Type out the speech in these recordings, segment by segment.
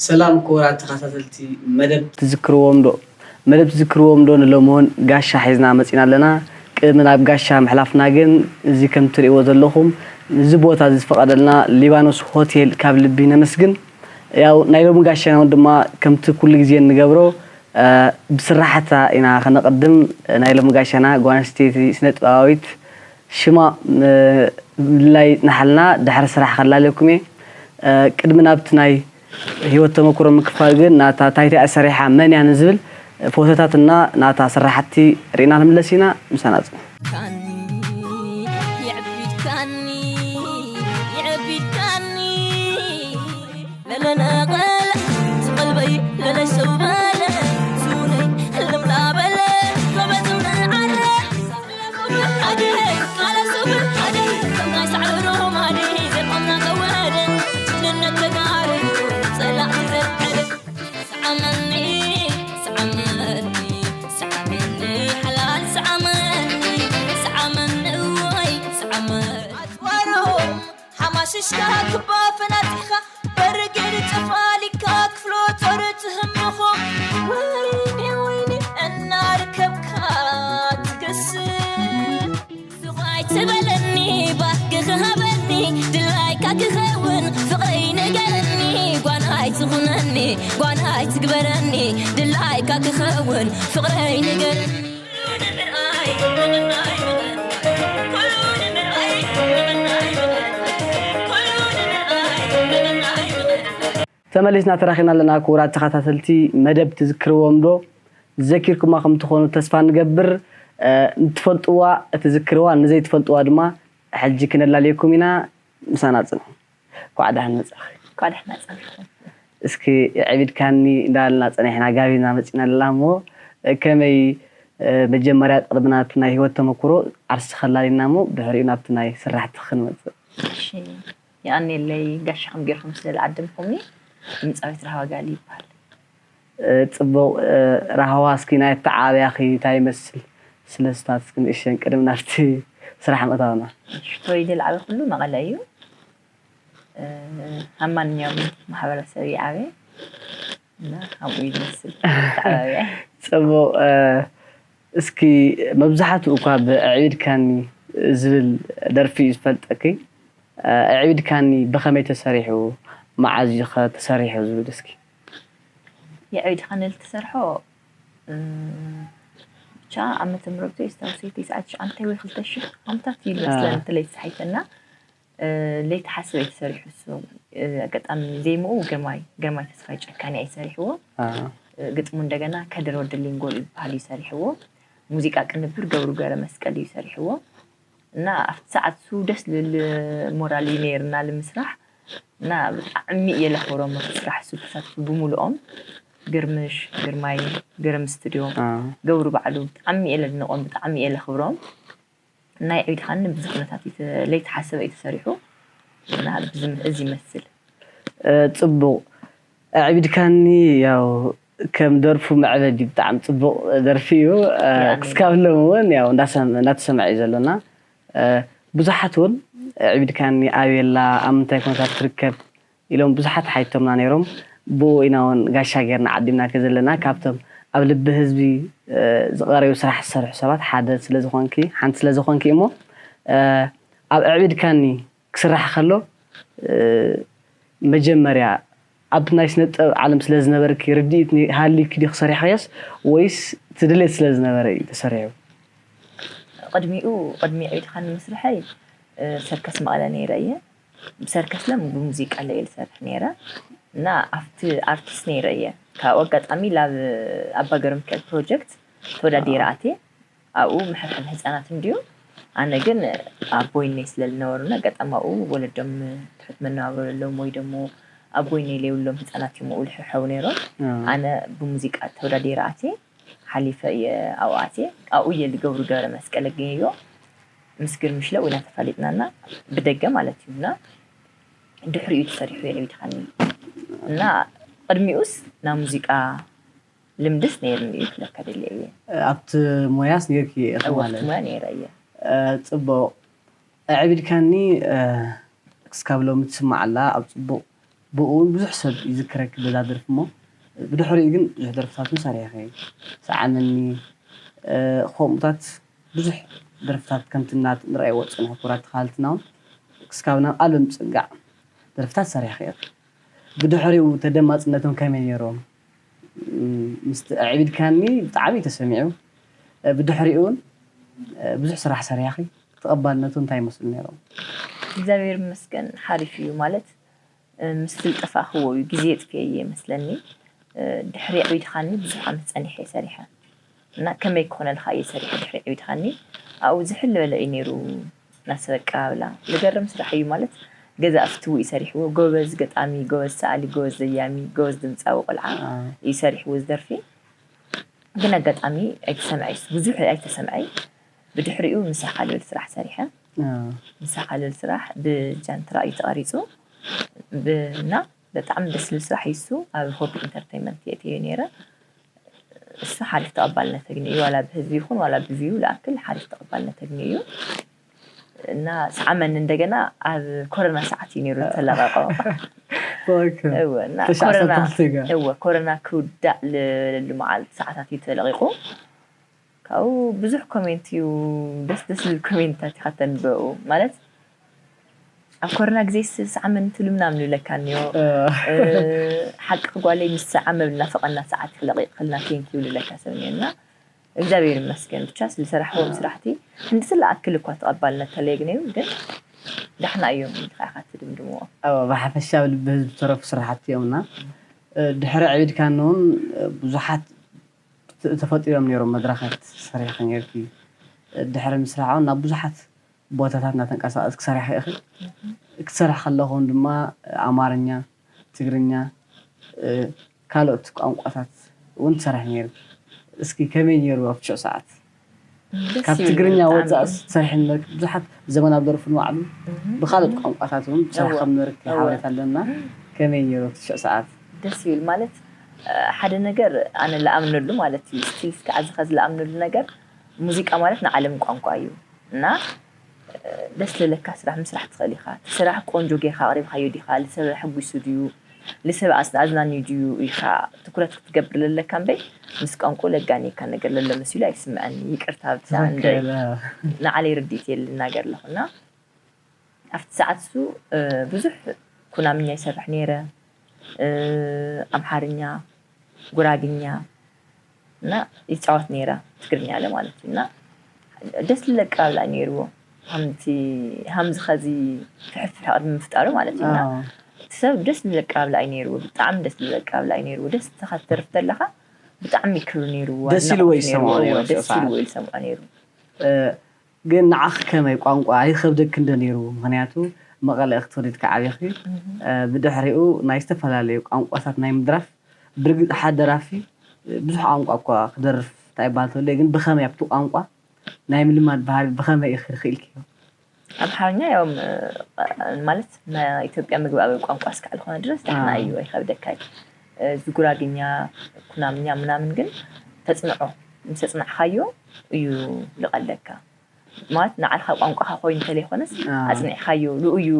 ሰላም ክቡራት ተኸታተልቲ መደብ ትዝክርዎም ዶ? መደብ ትዝክርዎም ዶ ንሎሚ እውን ጋሻ ሒዝና መጺና ኣለና። ቅድሚ ናብ ጋሻ ምሕላፍና ግን፣ እዚ ከም ትርእይዎ ዘለኹም፣ እዚ ቦታ እዚ ዝፈቐደልና ሊባኖስ ሆቴል ካብ ልቢ ነመስግን። ያው ናይ ሎሚ ጋሻና እውን ድማ ከምቲ ኩሉ ግዜ እንገብሮ፣ እ፣ ብስራሕታ ኢና ከነቐድም። ናይ ሎሚ ጋሻና ጓል ኣንስተይቲ ስነ ጥበባዊት ሽማ፣ እ፣ ምልላይ ናሓልና ድሕሪ ስራሕ ከላልየኩም እየ። እ፣ ቅድሚ ናብቲ ናይ ህይወት ተመኩሮ ምክፋል ግን ናታ ታይታይ ሰሪሓ መን እያ ንዝብል ፎቶታትና ናታ ስራሕቲ ርኢና ንምለስ ኢና። ምሳና ጽኑ። ካኒ የዕቢድካኒ የዕቢድካኒ ለለነቐል ዝቐልበይ ለለሸው በለ ሱነይ ህልም ላበለ ጎበዝነ ዓለ ሓማሽሽካ ክባ ፈናጢኻ በርገድ ጨፋሊካ ክፍሎ ጦር ትህምኹ ወይኔ ወይኔ እናርከብካ ትገስል ስቕ ኣይትበለኒ ባክ ክሃበኒ ድላይካ ክኸውን ፍቕረይ ንገረኒ ጓል ኣይትኹነኒ ጓል ኣይትግበረኒ ድላይካ ክኸውን ፍቕረይ ንገረኒ ተመሊስና ተራኺብና ኣለና ክቡራት ተኸታተልቲ መደብ ትዝክርዎም ዶ? ዘኪርኩማ ከም ትኾኑ ተስፋ ንገብር። ንትፈልጥዋ ትዝክርዋ፣ ንዘይትፈልጥዋ ድማ ሕጂ ክነላልየኩም ኢና። ምሳና ጽንሑ። እንኳዕ ደሓን መጻኺ። እንኳዕ ደሕና ጸንሕኩም። እስኪ የዕቢድካኒ እንዳበልና ጸኒሕና ጋቢና መጺና ኣለና እሞ ከመይ መጀመርያ ቅድሚ ናብቲ ናይ ህይወት ተመኩሮ ዓርሲ ከላሊና እሞ ድሕሪኡ ናብቲ ናይ ስራሕቲ ክንመጽእ። እሺ የቐንየለይ ጋሻ ከም ጌርኩም ስለ ዝዓደምኩምኒ። ድምፃዊት ራህዋ ጋሊ ይበሃል። ጽቡቕ ራህዋ እስኪ ናይ ኣተዓባብያኺ እንታይ ይመስል? ስለስታት እስኪ ንእሽተን ቅድሚ ናብቲ ስራሕ ምእታውና። ተወሊደ ዝዓበኹሉ መቐለ እዩ። ኣብ ማንኛውም ማሕበረሰብ ይዓበ እና ኣብኡ እዩ ዝመስል ኣተዓባብያይ። ጽቡቕ እስኪ መብዛሕትኡ እኳ ብኣዕቢድካኒ ዝብል ደርፊ እዩ ዝፈልጠኪ። ኣዕቢድካኒ ብኸመይ ተሰሪሑ መዓዝ እዩ ኸ ተሰሪሑ ዝብል እስኪ። የዕቢድካኒ ዝተሰርሖ ብቻ ዓመተ ምህረቱ የስታውሰይ ተስዓት ትሽዓተ ወይ ክልተ ሽሕ ዓመታት እዩ ዝመስለኒ እንተለይ ተሳሒተ እና ለይተሓሰበ እዩ ተሰሪሑ እሱ ኣጋጣሚ ዜምኡ ግርማይ ግርማይ ተስፋይ ጨካኒ እዩ ሰሪሕዎ ግጥሙ እንደገና ከድር ወዲ ሊንጎ ዝበሃል እዩ ሰሪሕዎ ሙዚቃ ቅንብር ገብሩ ገረመስቀል እዩ ሰሪሕዎ እና ኣብቲ ሰዓት እሱ ደስ ዝብል ሞራል እዩ ነይርና ንምስራሕ እና ብጣዕሚ እየ ለኽብሮም እቲ ስራሕ እሱ ተሳትፉ ብምልኦም ግርምሽ ግርማይ ግርም ስቱድዮ ገብሩ ባዕሉ ብጣዕሚ እየ ለድንቖም ብጣዕሚ እየ ለኽብሮም ናይ ዒድ ኻኒ ብዚ ኩነታት ለይተሓሰበ እዩ ተሰሪሑ እና ብዚ እዚ ይመስል ጽቡቕ ኣዕቢድካኒ ያው ከም ደርፉ መዕበዲ ብጣዕሚ ጽቡቕ ደርፊ እዩ ክስካብ ሎም እውን ያው እንዳተሰምዐ እዩ ዘሎና ብዙሓት እውን ኣዕቢድካኒ ኣበየላ ኣብ ምንታይ ኩነታት ትርከብ ኢሎም ብዙሓት ሓቲቶምና ነይሮም ብኡ ኢና እውን ጋሻ ጌርና ዓዲምናኪ ዘለና ካብቶም ኣብ ልቢ ህዝቢ ዝቐረዩ ስራሕ ዝሰርሑ ሰባት ሓደ ስለዝኾንኪ ሓንቲ ስለዝኾንኪ እሞ ኣብ ኣዕቢድካኒ ክስራሕ ከሎ መጀመርያ ኣብ ናይ ስነ ጥበብ ዓለም ስለ ዝነበርኪ ርድኢት ሃልዩኪ ድዩ ክሰሪሕክዮስ ወይስ እቲ ድሌት ስለ ዝነበረ እዩ ተሰሪሑ? ቅድሚኡ ቅድሚ ኣዕቢድካኒ ምስርሐይ ሰርከስ መቐለ ነይረ እየ ብሰርከስ ለ ብሙዚቃ ለ እየ ዝሰርሕ ነይረ እና ኣብቲ ኣርቲስት ነይረ እየ ካብኡ ኣጋጣሚ ላብ ኣባ ገረምክኤል ፕሮጀክት ተወዳዲረ ኣትየ ኣብኡ ምሕብሐብ ህፃናት እንድዩ ኣነ ግን ኣብ ጎይነይ ስለ ዝነበሩኒ ኣጋጣሚ ኣብኡ ወለዶም ትሑት መነባብሮ ዘለዎም ወይ ደሞ ኣብ ጎይነይ ለይብሎም ህፃናት እዮም ኣብኡ ልሕብሐቡ ነይሮም ኣነ ብሙዚቃ ተወዳዲረ ኣትየ ሓሊፈ እየ ኣብኡ ኣትየ ኣብኡ እየ ልገብሩ ገብረ መስቀል ኣገኘዮ ምስ ግርምሽ ለ ኢና ተፋሊጥና እና ብደገ ማለት እዩ እና ድሕሪኡ ተሰሪሑ የዕቢድካኒ እና ቅድሚኡስ ናይ ሙዚቃ ልምድስ ነይርኒ እዩ ክብለካ ደልየ እየ ኣብቲ ሞያስ ነይርኪ ኢኺ እወ ማለት ኣብቲ ሞያ ነይረ እየ ጽቡቕ ኣዕቢድካኒ ክስካብ ሎሚ ትስማዓላ ኣብ ጽቡቕ ብኡ እውን ብዙሕ ሰብ ይዝክረኪ በዛ ደርፊ እሞ፣ ብድሕሪኡ ግን ብዙሕ ደርፍታት እውን ሰሪሕኺ። ሰዓመኒ፣ እ፣ ከምኡታት ብዙሕ ደርፍታት ከምቲ እናት-፣ ንርኣይዎ ዝጸናሕና ክቡራት ተኻታተልትና እውን ክስካብ ናብ ኣልበም ዝጽጋዕ ደርፍታት ሰሪሕኺ ኢኺ። ብድሕሪኡ ተደማጽነቶም ከመይ ነይሮም? እም፣ ምስቲ ኣዕቢድካኒ ብጣዕሚ እዩ ተሰሚዑ። እ፣ ብድሕሪኡ እውን፣ እ፣ ብዙሕ ስራሕ ሰሪሕኺ፣ ተቐባልነቱ እንታይ ይመስሉ ነይሮም? እግዚኣብሔር ይመስገን፣ ሓሪፍ እዩ። ማለት፣ እ፣ ምስቲ ዝጠፋእክዎ እዩ፣ ግዜ የጥፍኤ እየ ይመስለኒ። እ፣ ድሕሪ ኣዕቢድካኒ ብዙሕ ዓመት ጸኒሐ እየ ሰሪሐ። እና ከመይ ክኾነልካ እየ ሰሪሐ ድሕሪ ኣዕቢድካኒ? ኣብኡ ዝሕል ዝበለ እዩ ነይሩ፣ ናይ ሰብ ኣቀባብላ። ዝገርም ስራሕ እዩ። ማለት፣ ገዛ ፍትው እዩ ሰሪሕዎ። ጎበዝ ገጣሚ፣ ጎበዝ ሰኣሊ፣ ጎበዝ ዘያሚ፣ ጎበዝ ድምፃዊ ቆልዓ አ። እዩ ሰሪሕዎ እዚ ደርፊ። ግን ኣጋጣሚ ኣይተሰምዐይ፣ ብዙሕ ኣይተሰምዐይ። ብድሕሪኡ ምሳኻ ልብል ስራሕ ሰሪሐ። አ። ምሳኻ ልብል ስራሕ ብጃንትራ እዩ ተቐሪፁ። ብ-፣ እና ብጣዕሚ ደስ ዝብል ስራሕ እዩ እሱ። ኣብ ሆፕ ኢንተርቴይንመንት የእትዮ ነይረ። እሱ ሓሪፍ ተቐባልነት ኣግኒዩ እዩ። ዋላ ብህዝቢ ይኹን ዋላ ብቪው ልኣክል ሓሪፍ ተቐባልነት ኣግኒዩ እዩ። እና ሰዓመኒ እንደገና ኣብ ኮረና ሰዓት እዩ ነይሩ ዝተለቐቐ። ኦኬ። እወ፣ እና ተሽዓተ ኮረና፣ ሰዓት ጋር። እወ፣ ኮረና ክውዳእ ልብለሉ መዓልቲ ሰዓታት እዩ ተለቒቑ። ካብኡ ብዙሕ ኮሜንት እዩ፣ ደስ ደስ ዝብል ኮሜንታት ኢኻ ተንብበኡ። ማለት፣ ኣብ ኮረና ግዜ ስ-፣ ሰዓመኒ ትብሉ ምናምን ይብለካ እኒኦ። እ። እ፣ ሓቂ ጓለይ ምስ ሰዓመ እናፈቐና ሰዓት ክለቒቕልና ቴንክ ዩ ይብለካ ሰብ እኒኦ። እና እግዚኣብሔር ይመስገን ብቻ ዝሰራሕዎም ስራሕቲ ክንዲ ዝኣክል እኳ ተቐባልነት ተለየግነዩ፣ ግን ዳሕና እዮም ኢልካ ኢኻ ትድምድምዎ። እወ፣ ብሓፈሻ ኣብ ልቢ ህዝቢ ዝተረፉ ስራሕቲ እዮም እና፣ እ፣ ድሕሪ ኣዕቢድካኒ እውን፣ እ፣ ብዙሓት ተ-፣ ተፈጢሮም ነይሮም መድረኻት ሰሪሕኺ ነይርኪ። እ፣ ድሕሪ ምስራሕ እውን ናብ ብዙሓት ቦታታት እናተንቀሳቐስኪ ሰሪሕኺ ኢኺ። እህ። ክትሰርሒ ከለኹ እውን ድማ ኣማርኛ፣ ትግርኛ፣ እ፣ ካልኦት ቋንቋታት እውን ትሰርሒ ነይርኪ። እስኪ ከመይ ነይሩ ኣብ ትሽዑ ሰዓት? ደስ ካብ ይብል፣ ትግርኛ ብጣዕሚ። ወጻእስ ትሰርሒ ነበርኪ? ብዙሓት ዘመናዊ ደርፊ ንባዕሉ እህ፣ ብኻልኦት እህ። ቋንቋታት እውን ትሰርሒ እወ፣ ከም ነበርኪ እወ። ሓበሬታ ኣለና። ከመይ ነይሩ ኣብ ትሽዑ ሰዓት? ደስ ይብል ማለት፣ እ፣ ሓደ ነገር ኣነ ልኣምነሉ ማለት እዩ። ስቲል እስከ ኣዚ ኸዚ ልኣምነሉ ነገር ሙዚቃ ማለት ንዓለም ቋንቋ እዩ። እና፣ እ፣ ደስ ልለካ ስራሕ ምስራሕ ትኽእል ኢኻ። እቲ ስራሕ ቆንጆ ጌርካ ኣቕሪብካዮ ዲኻ? ልሰብ ኣሕጒሱ ድዩ? ልሰብ ኣዝ-፣ ኣዝናንዩ ድዩ ኢኻ ትኩረት ክትገብር ለለካ እምበይ፣ ምስ ቋንቋኡ ለጋንየካ ነገር ለሎ መሲሉ ኣይስምዐኒ። ይቅርታ ብቻ እንድዒ። ትኽክል፣ እ። ንዓለይ ርድኢት እየ ልናገር ኣለኹ። እና ኣብቲ ሰዓት እሱ፣ እ፣ ብዙሕ ኩናምኛ ይሰርሕ ነይረ። እ፣ ኣምሓርኛ፣ ጉራግኛ እና ይጫወት ነይረ፣ ትግርኛ ኣለ ማለት እዩ። እና ደስ ዝብል ኣቀባብላ እዩ ነይርዎ። ሃምቲ-፣ ሃምዚ ኸዚ ፍሕፍሕ ቅድሚ ምፍጣሩ ማለት እዩ። እና ኣዎ። እቲ ሰብ ደስ ዝብል ኣቀባብላ እዩ ነይርዎ፣ ብጣዕሚ ደስ ዝብል ኣቀባብላ እዩ ነይርዎ። ደስ ተኻ ትደርፍ ተለኻ ብጣዕሚ ክብሪ ነይርዎ፣ ደስ ኢልዎ ኣድናቖት እዩ ዝሰምዖ ነይርዎ፣ ነይሩ እዎ፣ ኣብቲ ደስ ሰዓት። ኢልዎ እዩ ዝሰምዖ ነይሩ። እ፣ ግን ንዓኺ ከመይ ቋንቋ ኣይኸብደኪ እንዶ ነይሩ? ምኽንያቱ መቐለ ኢኺ ተወሊድኪ ዓቢኺ። እህ። እ፣ ብድሕሪኡ ናይ ዝተፈላለዩ ቋንቋታት ናይ ምድራፍ፣ ብርግጽ ሓደ ደራፊ፣ እ፣ ብዙሕ ቋንቋ እኳ ክደርፍ እንታይ ይበሃል ተሎ፣ ግን ብኸመይ ኣብቲ ቋንቋ ናይ ምልማድ ባህሪ ብኸመይ ኢኺ ርኺእልክዮ? ኣምሓርኛ ያው፣ እ፣ ማለት ናይ ኢትዮጵያ ምግባዊ ቋንቋ እስካዕ ዝኾነ ድረስ ዳሕና ኣዎ። እዩ፣ ኣይኸብደካ እዩ። እ፣ እዚ ጉራግኛ፣ ኩናምኛ ምናምን ግን ተጽንዖ፣ ምስ ኣጽናዕካዮ እዩ ልቐለካ። ማለት ንዓልኻ ቋንቋኻ ኮይኑ እንተለይኮነስ፣ ኣዎ። ኣጽኒዕካዮ፣ ንኡ እዩ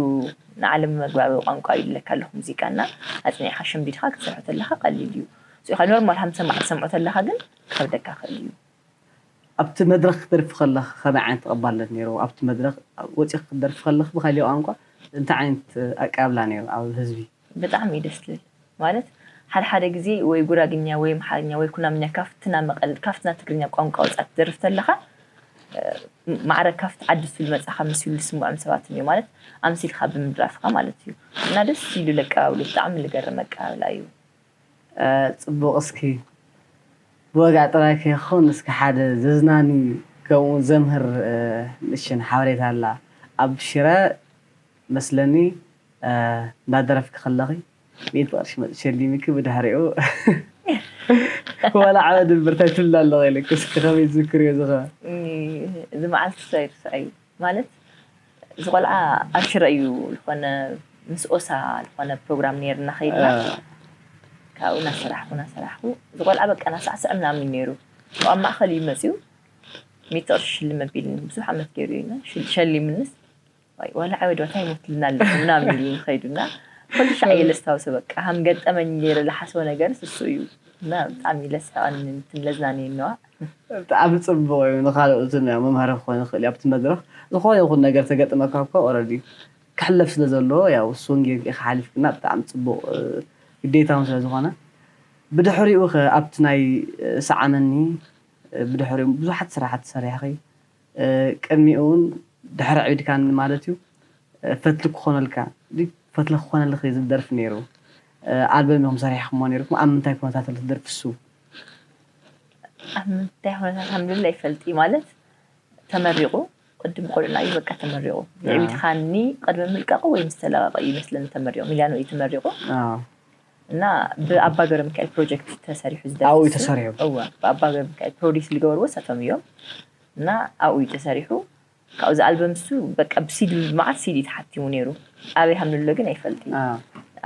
ንዓለም መግባቢ ቋንቋ እዩ ኢለካ ኣለኹ ሙዚቃ እና ኣጽኒዕካ ሸምዲድካ ክትሰርሖ ተለኻ ቀሊል እዩ። እዚኻ ኖርማል ሃም ሰማዕ ትሰምዖ ተለኻ ግን ክኸብደካ ክእል እዩ። ኣብቲ መድረኽ ክትደርፊ ከለኺ ከመይ ዓይነት ተቐባልነት ነይርዎ? ኣብቲ መድረኽ ወጺኺ ክትደርፊ ከለኺ ብኻሊእ ቋንቋ እንታይ ዓይነት ኣቀባብላ ነይሩ ኣብ ህዝቢ? ብጣዕሚ እዩ ደስ ዝብል። ማለት ሓደ ሓደ ግዜ ወይ ጉራግኛ ወይ ኣምሓርኛ ወይ ኩናምኛ ካብቲ ናብ መቐል-፣ ካብቲ ናብ ትግርኛ ቋንቋ ወጻእ ትደርፍ ተለኻ፣ እ፣ ማዕረ ካብቲ ዓዲ እሱ ዝመጻኻ መሲሉ ዝስምዖም ሰባት እዩ። ማለት ኣምሲልካ ብምድራፍካ ማለት እዩ። እና ደስ ኢሉ ለቀባብሉ ብጣዕሚ ልገርም ኣቀባብላ እዩ። እ፣ ጽቡቕ። እስኪ ብወግዒ ጥራይ ከይኮን፣ እስኪ ሓደ ዘዝናኒ ከምኡ ዘምህር፣ እ፣ ንእሽተን ሓበሬታ ኣላ። ኣብ ሽረ መስለኒ፣ እ፣ እንዳደረፍኪ ከለኺ ሚእቲ ቅርሺ መ-፣ ሸሊምኪ፣ ብድሕሪኡ ዋላ ዓወት ድብርታ ይትብላ ኣለኹ ኢለኪ። እስኪ ከመይ ትዝክርዮ እዚ ኸ? እም፣ እዚ መዓልቲ ኣይርስዖ እዩ። ማለት፣ እዚ ቆልዓ ኣብ ሽረ እዩ ዝኾነ ምስ ኦሳ ዝኾነ ፕሮግራም ነይርና ከይድና፣ እ። ካብኡ እናሰራሕኩ፣ እናሰራሕኩ፣ እዚ ቆልዓ በቃ እናሳዕስዐ ምናምን እዩ ነይሩ። ኣብ ማእከል እዩ መፂኡ፣ ሚእቲ ቅርሺ ሽልም ኣቢልኒ፣ ብዙሕ ዓመት ገይሩ እዩ፣ ሽል-፣ ሸሊምንስ፣ ዋይ፣ ዋላ ዓወት ዶ እንታይ ይሞትልና ኣሎ ምናምን ኢሉ ከይዱና፣ ኩሉ ሻዕ እየ ለስታውሶ፣ በቃ ሃም ገጠመኝ ገይረ ዝሓስቦ ነገር እሱ እዩ። እና ብጣዕሚ ለስሕቐኒ፣ እንትን ለዝናንየኒ ነዋ። ብጣዕሚ ፅቡቕ እዩ። ንካልኦትን ያው መምሃሪ ክኾን ይኽእል እዩ። ኣብቲ መድረኽ ዝኾነ ይኹን ነገር ተገጠመካ እኮ ኦረዲ ክሕለፍ ስለ ዘለዎ ያው እሱ እውን ጌርካ ኢኻ ሓሊፍክና፣ ብጣዕሚ ፅቡቕ ግዴታ እውን ስለ ዝኾነ። ብድሕሪኡ ከ ኣብቲ ናይ ሰዓመኒ ብድሕሪኡ ብዙሓት ስራሓት ሰሪሕኺ፣ ቅድሚኡ እውን ድሕሪ ዕብድካኒ ማለት እዩ ፈትሊ ክኾነልካ ፈትሊ ክኾነልኺ ዝብል ደርፊ ነይሩ። ኣልበም ኢኹም ሰሪሕኩሞ ነይርኩም። ኣብ ምንታይ ኩነታት ኣሎ ደርፊ እሱ? ኣብ ምንታይ ኩነታት ከም ዘሎ ይፈልጥ እዩ ማለት ተመሪቑ ቅድም ቆልዑና እዩ በቃ ተመሪቑ። የዕቢድካኒ ቅድሚ ምልቃቑ ወይ ምስ ተለቐቐ እዩ መስለኒ ተመሪቑ። ሚላኖ እዩ ተመሪቑ። እና ብኣባ ገብረ ሚካኤል ፕሮጀክት ተሰሪሑ ዝደርፊ ኣብኡ እዩ እሱ። ተሰሪሑ። እወ፣ ብኣባ ገብረ ሚካኤል ፕሮዲስ ዝገበርዎ እሳቶም እዮም። እና ኣብኡ እዩ ተሰሪሑ። ካብኡ እዚ ኣልበም እሱ በቃ ብሲዲ፣ መዓት ሲዲ ተሓቲሙ ነይሩ። ኣበይ ሃም ንሎ ግን ኣይፈልጥ እዩ።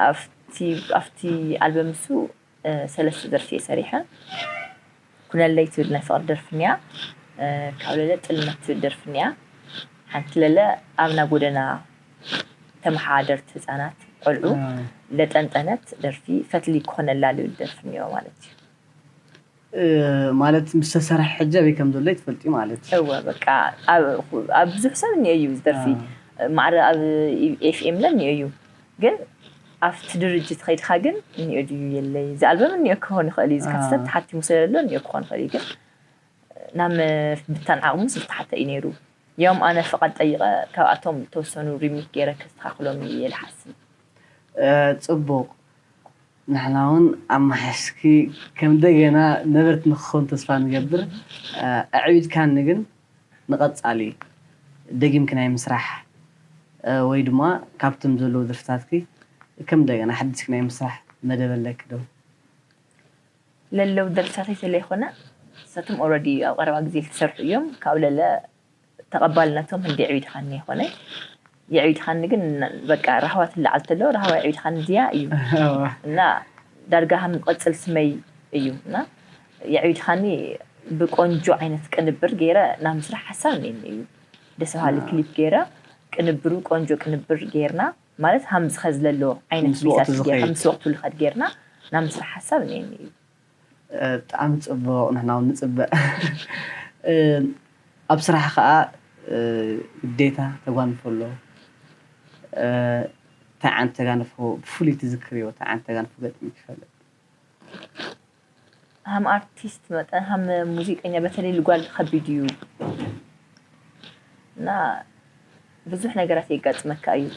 ኣብቲ ኣብቲ ኣልበም እሱ ሰለስተ ደርፊ እየ ሰሪሐ። ኩነለይ ትብል ናይ ፍቕሪ ደርፊ እኒኣ፣ ካብ ለለ ጥልመት ትብል ደርፊ እኒኣ፣ ሓንቲ ለለ ኣብና ጎደና ተመሓደርቲ ህፃናት ቆልዑ ለጠንጠነት ደርፊ ፈትሊ ክኾነላ ልብል ደርፊ እኒኦ ማለት እዩ። ማለት ምስ ተሰርሐ ሕጂ ኣበይ ከም ዘሎ ይትፈልጢ ማለት እዩ። እወ በቃ ኣብ ኣብ ብዙሕ ሰብ እኒኦ እዩ እዚ ደርፊ። ማዕረ ኣብ ኤፍኤም ለ እኒኦ እዩ፣ ግን ኣብቲ ድርጅት ከይድካ ግን እኒኦ ድዩ የለይ እዚ ኣልበም እኒኦ ክኾን ይኽእል እዩ። እዚ ካሰት ተሓቲሙ ስለዘሎ እኒኦ ክኾን ይኽእል እዩ፣ ግን ናብ ምፍታን ዓቕሙ ዝተሓተ እዩ ነይሩ። ያውም ኣነ ፍቓድ ጠይቐ ካብኣቶም ተወሰኑ ሪሚክ ገይረ ከስተኻኽሎም እየ ልሓስብ። ጽቡቕ። ንሕና እውን ኣመሓሽኪ ከም እንደገና ነበርቲ ንክኸውን ተስፋ ንገብር። ኣዕቢድካኒ ግን ንቐጻሊ ደጊምኪ ናይ ምስራሕ ወይ ድማ ካብቶም ዘለዉ ደርፍታትኪ ከም እንደገና ሓዲስኪ ናይ ምስራሕ መደብ ኣለኪ ዶ? ለለው ደርፍታተይ ተለይኮነ ንሳቶም ኦረዲ ኣብ ቀረባ ግዜ ዝተሰርሑ እዮም። ካብ ለለ ተቐባልነቶም ህንዲ የዕቢድኻኒ ይኾነ። የዕቢድኻኒ ግን በቃ ራህዋ ትለዓል ተሎ ራህዋ የዕቢድኻኒ ድያ እዩ እና ዳርጋ ሃም ቀጽል ስመይ እዩ እና የዕቢድኻኒ ብቆንጆ ዓይነት ቅንብር ገይረ ናብ ምስራሕ ሓሳብ እኒኒ እዩ። ደስ በሃሊ ክሊፕ ገይረ ቅንብሩ ቆንጆ ቅንብር ገይርና ማለት ሃምዚ ኸዚ ለሎ ዓይነት ምስ ወቕቱ ቢታት ገይርና ዝኸይድ። ምስ ወቕቱ ልኸድ ገይርና ናብ ምስራሕ ሓሳብ እኒኒ እዩ። ብጣዕሚ ጽቡቕ ንሕና እውን ንጽበ ኣብ ስራሕ ከዓ ግዴታ ተጓንፎ ኣሎ እንታይ ዓይነት ተጋንፎ ብፍሉይ ትዝክርዮ እንታይ ዓይነት ተጋንፎ ገጥሚ ይፈልጥ ሃም ኣርቲስት መጠን ሃም ሙዚቀኛ በተለይ ልጓል ከቢድ እዩ እና ብዙሕ ነገራት የጋጥመካ እዩ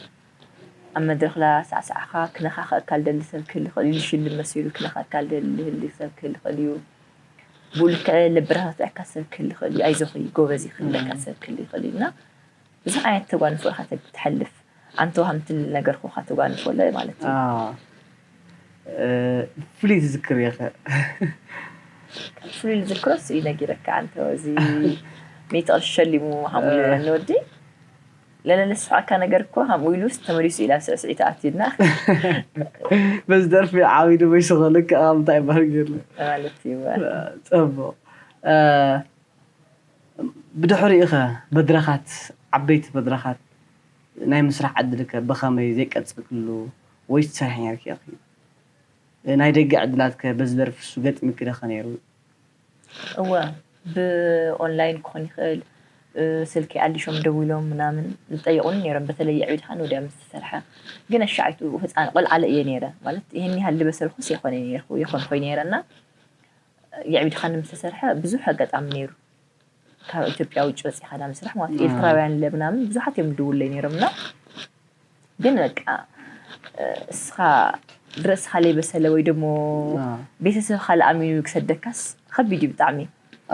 ኣብ መድረክ ላሳዕሳዕካ ክነካክአካ ልደሊ ሰብ ክህል ይኽእል እዩ ልሽልም መሲሉ ክነካካ ልደሊ ሰብ ክህል ይኽእል እዩ ብኡ ልክዕ ለበረታትዐካ ሰብ ክህል ይኽእል እዩ ኣይዞኺ ጎበዝ ክብለካ ሰብ ክህል ይኽእል እዩ እና ብዙሕ ዓይነት ተጓንፎ ኢኻ ትሓልፍ ኣንተ ሃምትል ነገር ኮኻ ተጓንፎ ኣሎ ማለት እዩ ፍሉይ ትዝክር ኢኸ ፍሉይ ዝክሮስ እዩ ነጊረካ ኣንተ እዚ ሚእቲ ቅርሺ ሸሊሙ ሃምኡ ንወዲ ለለለ ዝስሕቀካ ነገር እኮ ከምኡ ኢሉስ ተመሊሱ ኢላ ስዕስዒት ኣትዩና በዚ ደርፊ ዓቢዱ በይስኸልክ እንታይ ይበሃል ገይርና ማለት እዩ ፅቡቕ ብድሕሪኡ ኸ መድረኻት ዓበይቲ መድረኻት ናይ ምስራሕ ዕድል ከ ብኸመይ ዘይቀፀልክሉ ወይ ትሰርሒ ነርኪ ኢኺ ናይ ደገ ዕድላት ከ በዚ ደርፊ እሱ ገጢሙኪ ዶ ኸ ነይሩ እወ ብኦንላይን ክኾን ይኽእል ስልኪ ኣሊሾም ደዊሎም ምናምን ዝጠይቁኒ ነይሮም በተለይ የዕቢድካ ንወዲያ ምስ ተሰርሐ ግን ኣሻዓይቱ ህፃን ቆልዓለ እየ ነይረ ማለት ይህን ያህል ዝበሰልኩስ የኾነ ነይርኩ የኾንኮይ ነይረ እና የዕቢድካ ንምስተሰርሐ ብዙሕ ኣጋጣሚ ነይሩ ካብ ኢትዮጵያ ውጭ ወፂኻ ናብ ምስራሕ ማለት ኤርትራውያን ለ ምናምን ብዙሓት እዮም ዝድውለይ ነይሮም እና ግን በቃ እስኻ ብርእስኻ ለይበሰለ ወይ ደሞ ቤተሰብኻ ለኣሚኑ ክሰደካስ ከቢድ እዩ ብጣዕሚ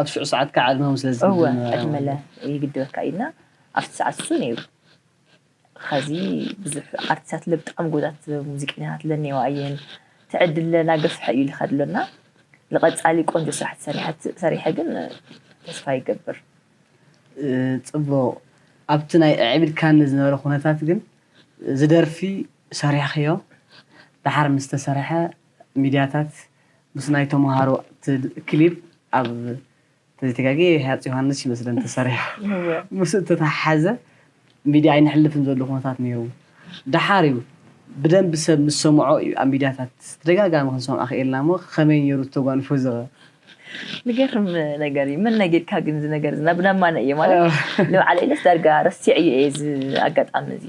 ኣብ ሽዑ ሰዓት ከዓ ዕድመ ስለ እወ ዝግድም ዕድመለ ይግድበካ እዩ እና ኣብቲ ሰዓት እሱ ነይሩ ኸዚ ብዙሕ ኣርቲስታት ለብጣዕሚ ጎዛት ሙዚቀኛታት ለኔዋ እየን ትዕድል ለና ገፍሐ እዩ ልኸድ ሎና ንቐጻሊ ቆንጆ ስራሕ ሰሪሐ ግን ተስፋ ይገብር ፅቡቕ ኣብቲ ናይ ኣዕቢድካኒ ዝነበረ ኩነታት ግን ዝደርፊ ሰሪሕኽዮ ደሓር ምስ ተሰርሐ ሚድያታት ምስ ናይ ተምሃሮ ክሊፕ ኣብ ተዘይተጋጊ ሃፅ ዮሃንስ ይመስለን ተሰሪሑ ምስ እተተሓሓዘ ሚድያ ኣይንሕልፍን ዘሎ ኩነታት ነይሩ ደሓር እዩ ብደንብ ሰብ ምስ ሰምዖ እዩ ኣብ ሚድያታት ተደጋጋሚ ክንሰምዖ ክኢልና። እሞ ከመይ ነይሩ ተጓንፎ እዚ ኸ? ዝገርም ነገር እዩ። መን ነጊርካ ግን እዚ ነገር እዚ ናብ ናማነ እየ ማለት ንባዕለ ኢለስ ዳርጋ ረሲዐ እየ እዚ ኣጋጣሚ እዚ።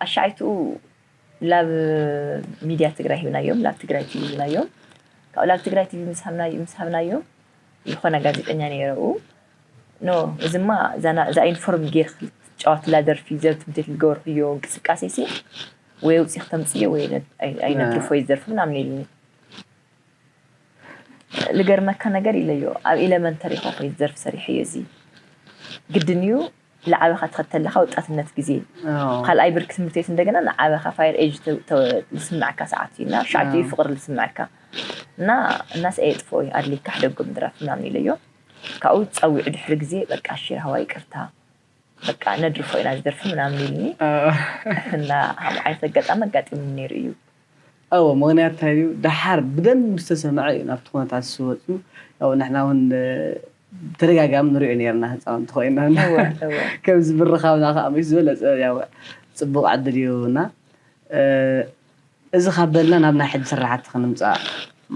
ኣሻዓይትኡ ላብ ሚድያ ትግራይ ሂብናዮም፣ ላብ ትግራይ ቲቪ ሂብናዮም። ካብኡ ላብ ትግራይ ቲቪ ምስ ሃብናዮ ምስ ሃብናዮም ዝኾነ ጋዜጠኛ ነይረ ኡ ኖ እዚማ እዛ ና- እዛ ኢንፎርም ጌር ጫዋትላ ደርፊ ዘብ ትምቴት ዝገበርክዮ እንቅስቃሴ ሲ ወይ ውፅእ ክተምፅዮ ወይ ነ- ኣይ- ኣይነድርፎ እዩ ዝደርፊ ምናምን ኢልኒ። ልገርመካ ነገር ኢለዮ ኣብ ኤለመንተሪ ኮ ኮይኑ ዘርፍ ሰሪሐዮ እዚ ግድን እዩ። ልዓበኻ ትኸተለኻ ወጣትነት ግዜ ካልኣይ ብርክ ትምህርት ቤት እንደገና ንዓበኻ ፋየር ኤጅ ዝስምዐካ ሰዓት እዩ እና ሻዕቲ እዩ ፍቅሪ ዝስምዐካ እና እናስ ኤጥፎ እዩ ኣድሊካ ሕደጎ ምድራፍ ምናምን ኢለዮ። ካብኡ ፀዊዑ ድሕሪ ግዜ በቃ ሽራዋ ይቅርታ በቃ ነድርፎ ኢና ዝደርፊ ምናምን ኢልኒ እና ኣብ ዓይነት ኣጋጣሚ ኣጋጢሙ ነይሩ እዩ። እዎ ምክንያት እንታይ እዩ ደሓር ብደንብ ዝተሰምዐ እዩ ናብቲ ኩነታት ዝወፅኡ። ያው ንሕና እውን ተደጋጋሚ ንሪኦ ነርና ህፃውንቲ ኮይና ከምዚ ብርኻብና ከዓ ምስ ዝበለፀ ያው ፅቡቅ ዕድል እዩ እና እዚ ካብ በልና ናብ ናይ ሕጂ ስራሕቲ ክንምፃእ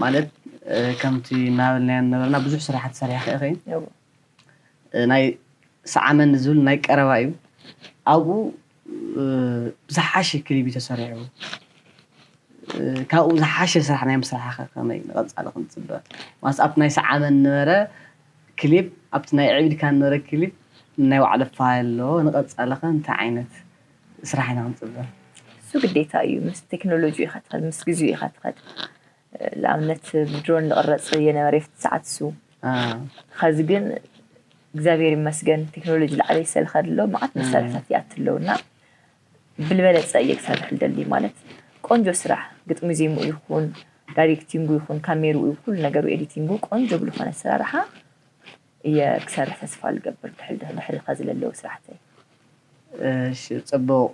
ማለት ከምቲ እናበልናዮ ነበርና ብዙሕ ስራሕቲ ሰሪሕካ ኢኺ ናይ ሰዓመኒ ዝብል ናይ ቀረባ እዩ ኣብኡ ብዝሓሸ ክሊብ እዩ ተሰሪሑ ካብኡ ዝሓሸ ስራሕ ናይ ምስራሕ ከመይ ንቐፃሊ ክንፅበ ማለት ኣብቲ ናይ ሰዓመኒ ነበረ ክሊብ ኣብቲ ናይ ዕቢድካ ነበረ ክሊብ ናይ ባዕሉ ፋይል ኣለዎ ንቐፃሊ ከ እንታይ ዓይነት ስራሕ ኢና ክንፅበ እሱ ግዴታ እዩ ምስ ቴክኖሎጂ ኢኻ ትኸድ ምስ ግዜኡ ኢኻ ትኸድ ንኣብነት ብድሮን ዝቕረፅ የነበረ ፍቲ ሰዓት እሱ ኸዚ ግን እግዚኣብሔር ይመስገን ቴክኖሎጂ ላዕለ ይሰልኸ ኣሎ መዓት መሳርሕታት ይኣት ኣለውና ብልበለፀ እየ ክሰርሕ ልደሊ ማለት ቆንጆ ስራሕ ግጥሚ ዜምኡ ይኹን ዳይሬክቲንጉ ይኹን ካሜርኡ ኩሉ ነገሩ ኤዲቲንጉ ቆንጆ ብልኾነ ኣሰራርሓ እየ ክሰርሕ ተስፋ ልገብር ድሕል ድሕሪ ኸዚ ለለዉ ስራሕተይ እሺ ፅቡቕ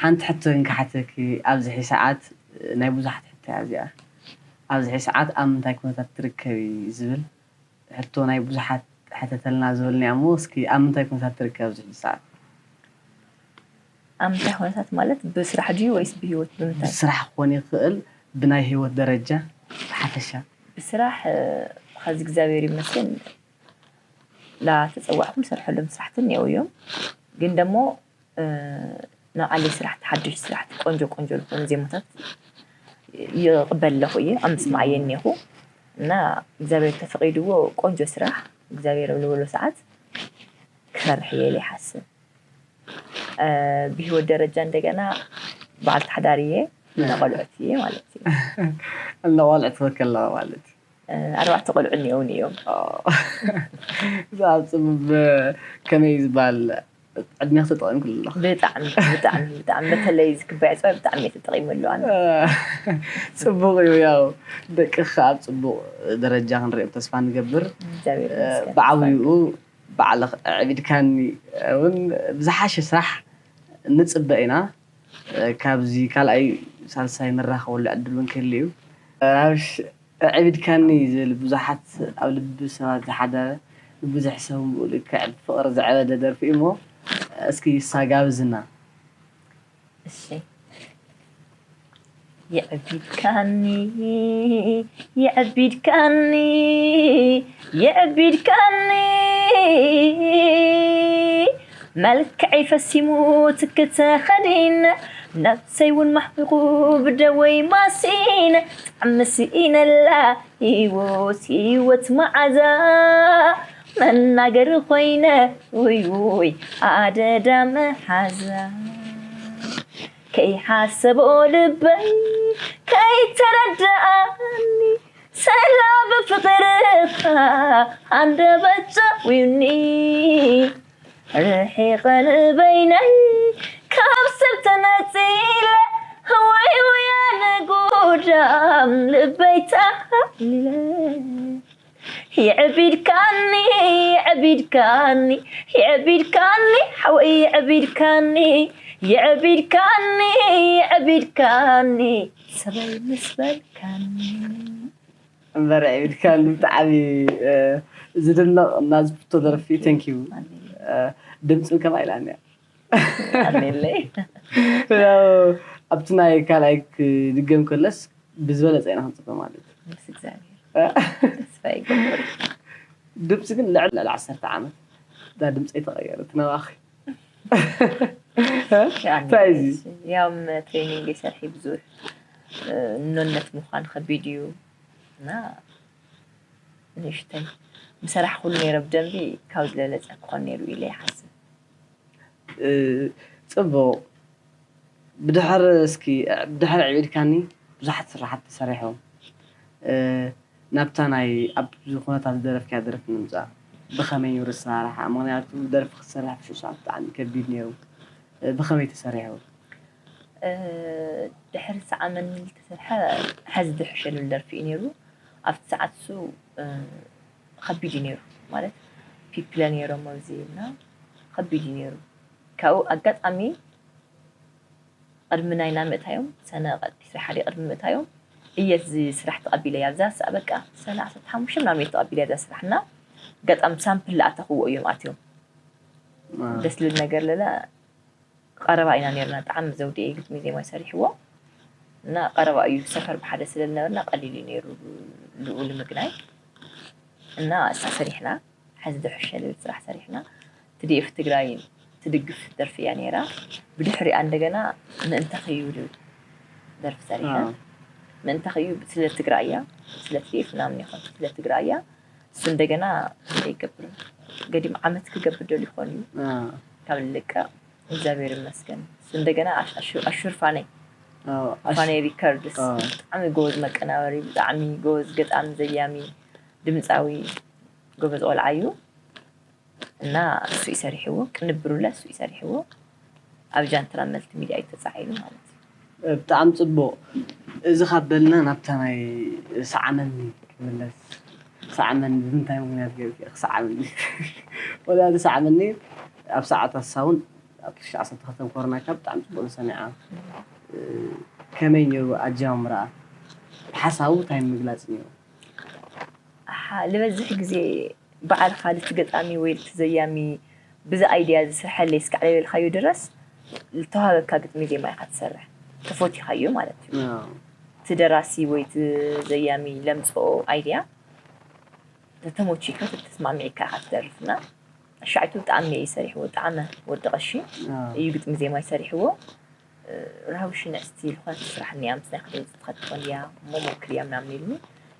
ሓንቲ ሕቶ ግን ክሓተኪ ኣብዚ ሰዓት ናይ ብዙሓት ሕቶ እያ እዚኣ ኣብዚ ሰዓት ኣብ ምንታይ ኩነታት ትርከቢ ዝብል ሕቶ ናይ ብዙሓት ሕተተልና ዝበልኒ እሞ እስኪ ኣብ ምንታይ ኩነታት ትርከብ ኣብዚ ሰዓት ኣብ ምንታይ ኩነታት ማለት ብስራሕ ድዩ ወይስ ብሂወት ብምንታይ ብስራሕ ክኾን ይኽእል ብናይ ሂወት ደረጃ ብሓፈሻ ብስራሕ ኸዚ እግዚኣብሔር ይመስገን ላተፀዋዕኩም ዝሰርሐሎም ስራሕቲ እኒአው እዮም ግን ደሞ ንዓለይ ስራሕቲ ሓዱሽ ስራሕቲ ቆንጆ ቆንጆ ዝኾኑ ዜማታት ይቕበል ኣለኹ እየ ኣብ ምስማዕ እየ እኒኹ እና እግዚኣብሔር ተፈቒድዎ ቆንጆ ስራሕ እግዚኣብሔር ኣብ ዝበሎ ሰዓት ክሰርሕ እየ ኢለ ይሓስብ ብህይወት ደረጃ እንደገና በዓል ተሓዳሪ እየ እናቆልዑት እየ ማለት እዩ እናቆልዑት ወከለዋ ማለት ኣርባዕተ ቆልዑ እኒኦውን እዮም እዛ ኣብ ፅቡብ ከመይ ዝበሃል ዕድሜ ተጠቂምኩሉ ኣለኹ ብጣዕሚ ብጣዕሚ ብጣዕሚ በተለይ ዝክባይ ፅባይ ብጣዕሚ እየ ተጠቂመሉ ኣነ ፅቡቅ እዩ ያው ደቂ ከዓ ኣብ ፅቡቅ ደረጃ ክንሪኦም ተስፋ ንገብር ብዓብይኡ ባዕልኽ ኣዕቢድካኒ እውን ብዝሓሸ ስራሕ ንፅበ ኢና ካብዚ ካልኣይ ሳልሳይ ንራኸበሉ ዕድል እውን ክህሉ እዩ ኣዕቢድካኒ ዝብል ብዙሓት ኣብ ልቢ ሰባት ዝሓደረ ንብዙሕ ሰብ ብልክዕ ፍቕሪ ዘዕበደ ደርፊ እዩ እሞ እስኪ እሳ ጋብዝና። እሺ የዕቢድካኒ የዕቢድካኒ የዕቢድካኒ መልክዐይ ፈሲሙ ትክተኸዲነ ነብሰይ እውን ማሕሚቑ ብደወይ ማሲነ ጣዕሚ ስኢነላ ህይወት ህይወት መዓዛ መናገሪ ኮይነ ውይ ውይ ኣደዳ መሓዛ ከይሓሰቦ ልበይ ከይተረደኣኒ ሰላ ብፍቕርኻ ኣንደበት ጨዊኒ ርሒቐ ንበይነይ ካብ ሰብ ተነጺለ ህወይ ውያነ ጎዳም ልበይ ተሓሊለ የዕቢድካኒ የዕቢድካኒ የዕቢድካኒ ሓወይ የዕቢድካኒ የዕቢድካኒ የዕቢድካኒ ሰበይ ምስ በልካኒ እምበር ዕቢድካኒ ብጣዕሚ ዝድነቕ እና ዝፍቶ ደርፊ thank you ድምፂ ከማ ኢላኒ እያ ኣኔለይ ያው ኣብቲ ናይ ካልኣይ ክድገም ከለስ ብዝበለፀ ኢና ክንፅበ ማለት እዩ። ምስ እግዚኣብሔር ተስፋ ይገብር። ድምፂ ግን ልዕሊ ልዕሊ ዓሰርተ ዓመት እዛ ድምፂ ተቐየረት ናባኺ። እንታይ እዚ? ያም ትሬኒንግ ይሰርሒ ብዙሕ እኖነት ምዃን ከቢድ እዩ እና ንእሽተይ ምሰራሕ ኩሉ ነይረ ብደንቢ ካብ ዝበለፀ ክኾን ነይሩ ኢለ ይሓስብ። እ፣ ፅቡቕ። ብድሕር እስኪ ብድሕር ዕብድካኒ ብዙሓት ስራሓት ተሰሪሖም። እ፣ ናብታ ናይ ኣብ ኩነታት ዝደረፍካያ ደርፊ ንምፃእ ብኸመይ ነይሩ ኣሰራርሓ? ምክንያቱ ደርፊ ክትሰርሕ ብሽዑ ሰዓት ብጣዕሚ ከቢድ ነይሩ። እ፣ ብኸመይ ተሰሪሑ? እ፣ ድሕሪ ሰዓመኒ ዝተሰርሐ ሐዚ ድሕሸሉ ደርፊ እዩ ነይሩ። ኣብቲ ሰዓት እሱ እ፣ ከቢድ እዩ ነይሩ ማለት ፒፕለ ነይሮም ኣብዚ እና ከቢድ እዩ ነይሩ። ካብኡ ኣጋጣሚ ቅድሚ ናይና ምእታዮም ሰነ ቀጢ ሓደ ቅድሚ ምእታዮም እየ እዚ ስራሕ ተቐቢለ እያ ኣብዛ ሰ በቃ ሰነ ዓሰርተ ሓሙሽተ ምናምን እየ ተቐቢለ እያ እዛ ስራሕ እና ኣጋጣሚ ሳምፕል ለኣተኽዎ እዮም ኣትዮም ደስ ልብል ነገር ለለ ቀረባ ኢና ነርና ብጣዕሚ ዘውዲ እዩ ግጥሚ ዜማ ይሰሪሕዎ እና ቀረባ እዩ ሰፈር ብሓደ ስለ ዝነበርና ቀሊል እዩ ነይሩ ልኡ ንምግናይ እና እሳ ሰሪሕና ሐዚ ድሕሸ ልብል ስራሕ ሰሪሕና ትዲኤፍ ትግራይ ትድግፍ ደርፊ እያ ነይራ ብድሕሪኣ እንደገና ምእንተኸዩ ልብል ደርፊ ሰሪሐ ምእንተኸዩ ስለ ትግራይ እያ ስለ ትዲኤፍ ምናምን ይኾን ስለ ትግራይ እያ እሱ እንደገና እንታይ ይገብር ገዲም ዓመት ክገብር ደል ይኾን እዩ ካብ ልልቀ እግዚኣብሔር ይመስገን እሱ እንደገና ኣሹር ፋነይ ፋነይ ሪከርድስ ብጣዕሚ ጎበዝ መቀናበሪ ብጣዕሚ ጎበዝ ገጣሚ ዘያሚ ድምፃዊ ጎበዝ ቆልዓ እዩ እና እሱ ይሰሪሕዎ ቅንብሩለ እሱ ይሰሪሕዎ ኣብ ጃንትራ መልቲ ሚድያ እዩ ተፃዒኑ ማለት እዩ ብጣዕሚ ፅቡቕ። እዚ ካብ በልና ናብታ ናይ ሰዓመኒ ክምለስ። ሰዓመኒ ብምንታይ ምክንያት ገይሩ ክሰዓመኒ? ወላ ሰዓመኒ ኣብ ሰዓት ኣሳውን ኣብ ትሽዓተ ዓሰርተ ክልተ ኮሮና ካብ ብጣዕሚ ፅቡቕ ዝሰሚዓ። ከመይ ነይሩ ኣጀማምራ? ሓሳቡ እንታይ ምግላፅ ነይሩ? ኣሓ ልበዝሕ ግዜ ባዕልኻ ልቲ ገጣሚ ወይ ልቲ ዘያሚ ብዚ ኣይድያ ዝስርሐለይ እስካዕ ለበልካዮ ድረስ ልተዋሃበካ ግጥሚ ዜማ ኢኻ ትሰርሕ ተፎቲኻዮ ማለት እዩ እቲ ደራሲ ወይ እቲ ዘያሚ ለምፅኦ ኣይድያ ተተሞቺካ ተተስማሚዕካ ኢኻ ትደርፍና ኣሻዒቱ ብጣዕሚ እየ ሰሪሕዎ ጣዕመ ወዲ ቀሺ እዩ ግጥሚ ዜማ ይሰሪሕዎ ራህዊ ሽንዕስቲ ዝኾነት ስራሕ እኒኣ ምስ ናይ ክድምፂ ትኸትኮን እያ እሞ ሞክር እያ ምናምን ኢልኒ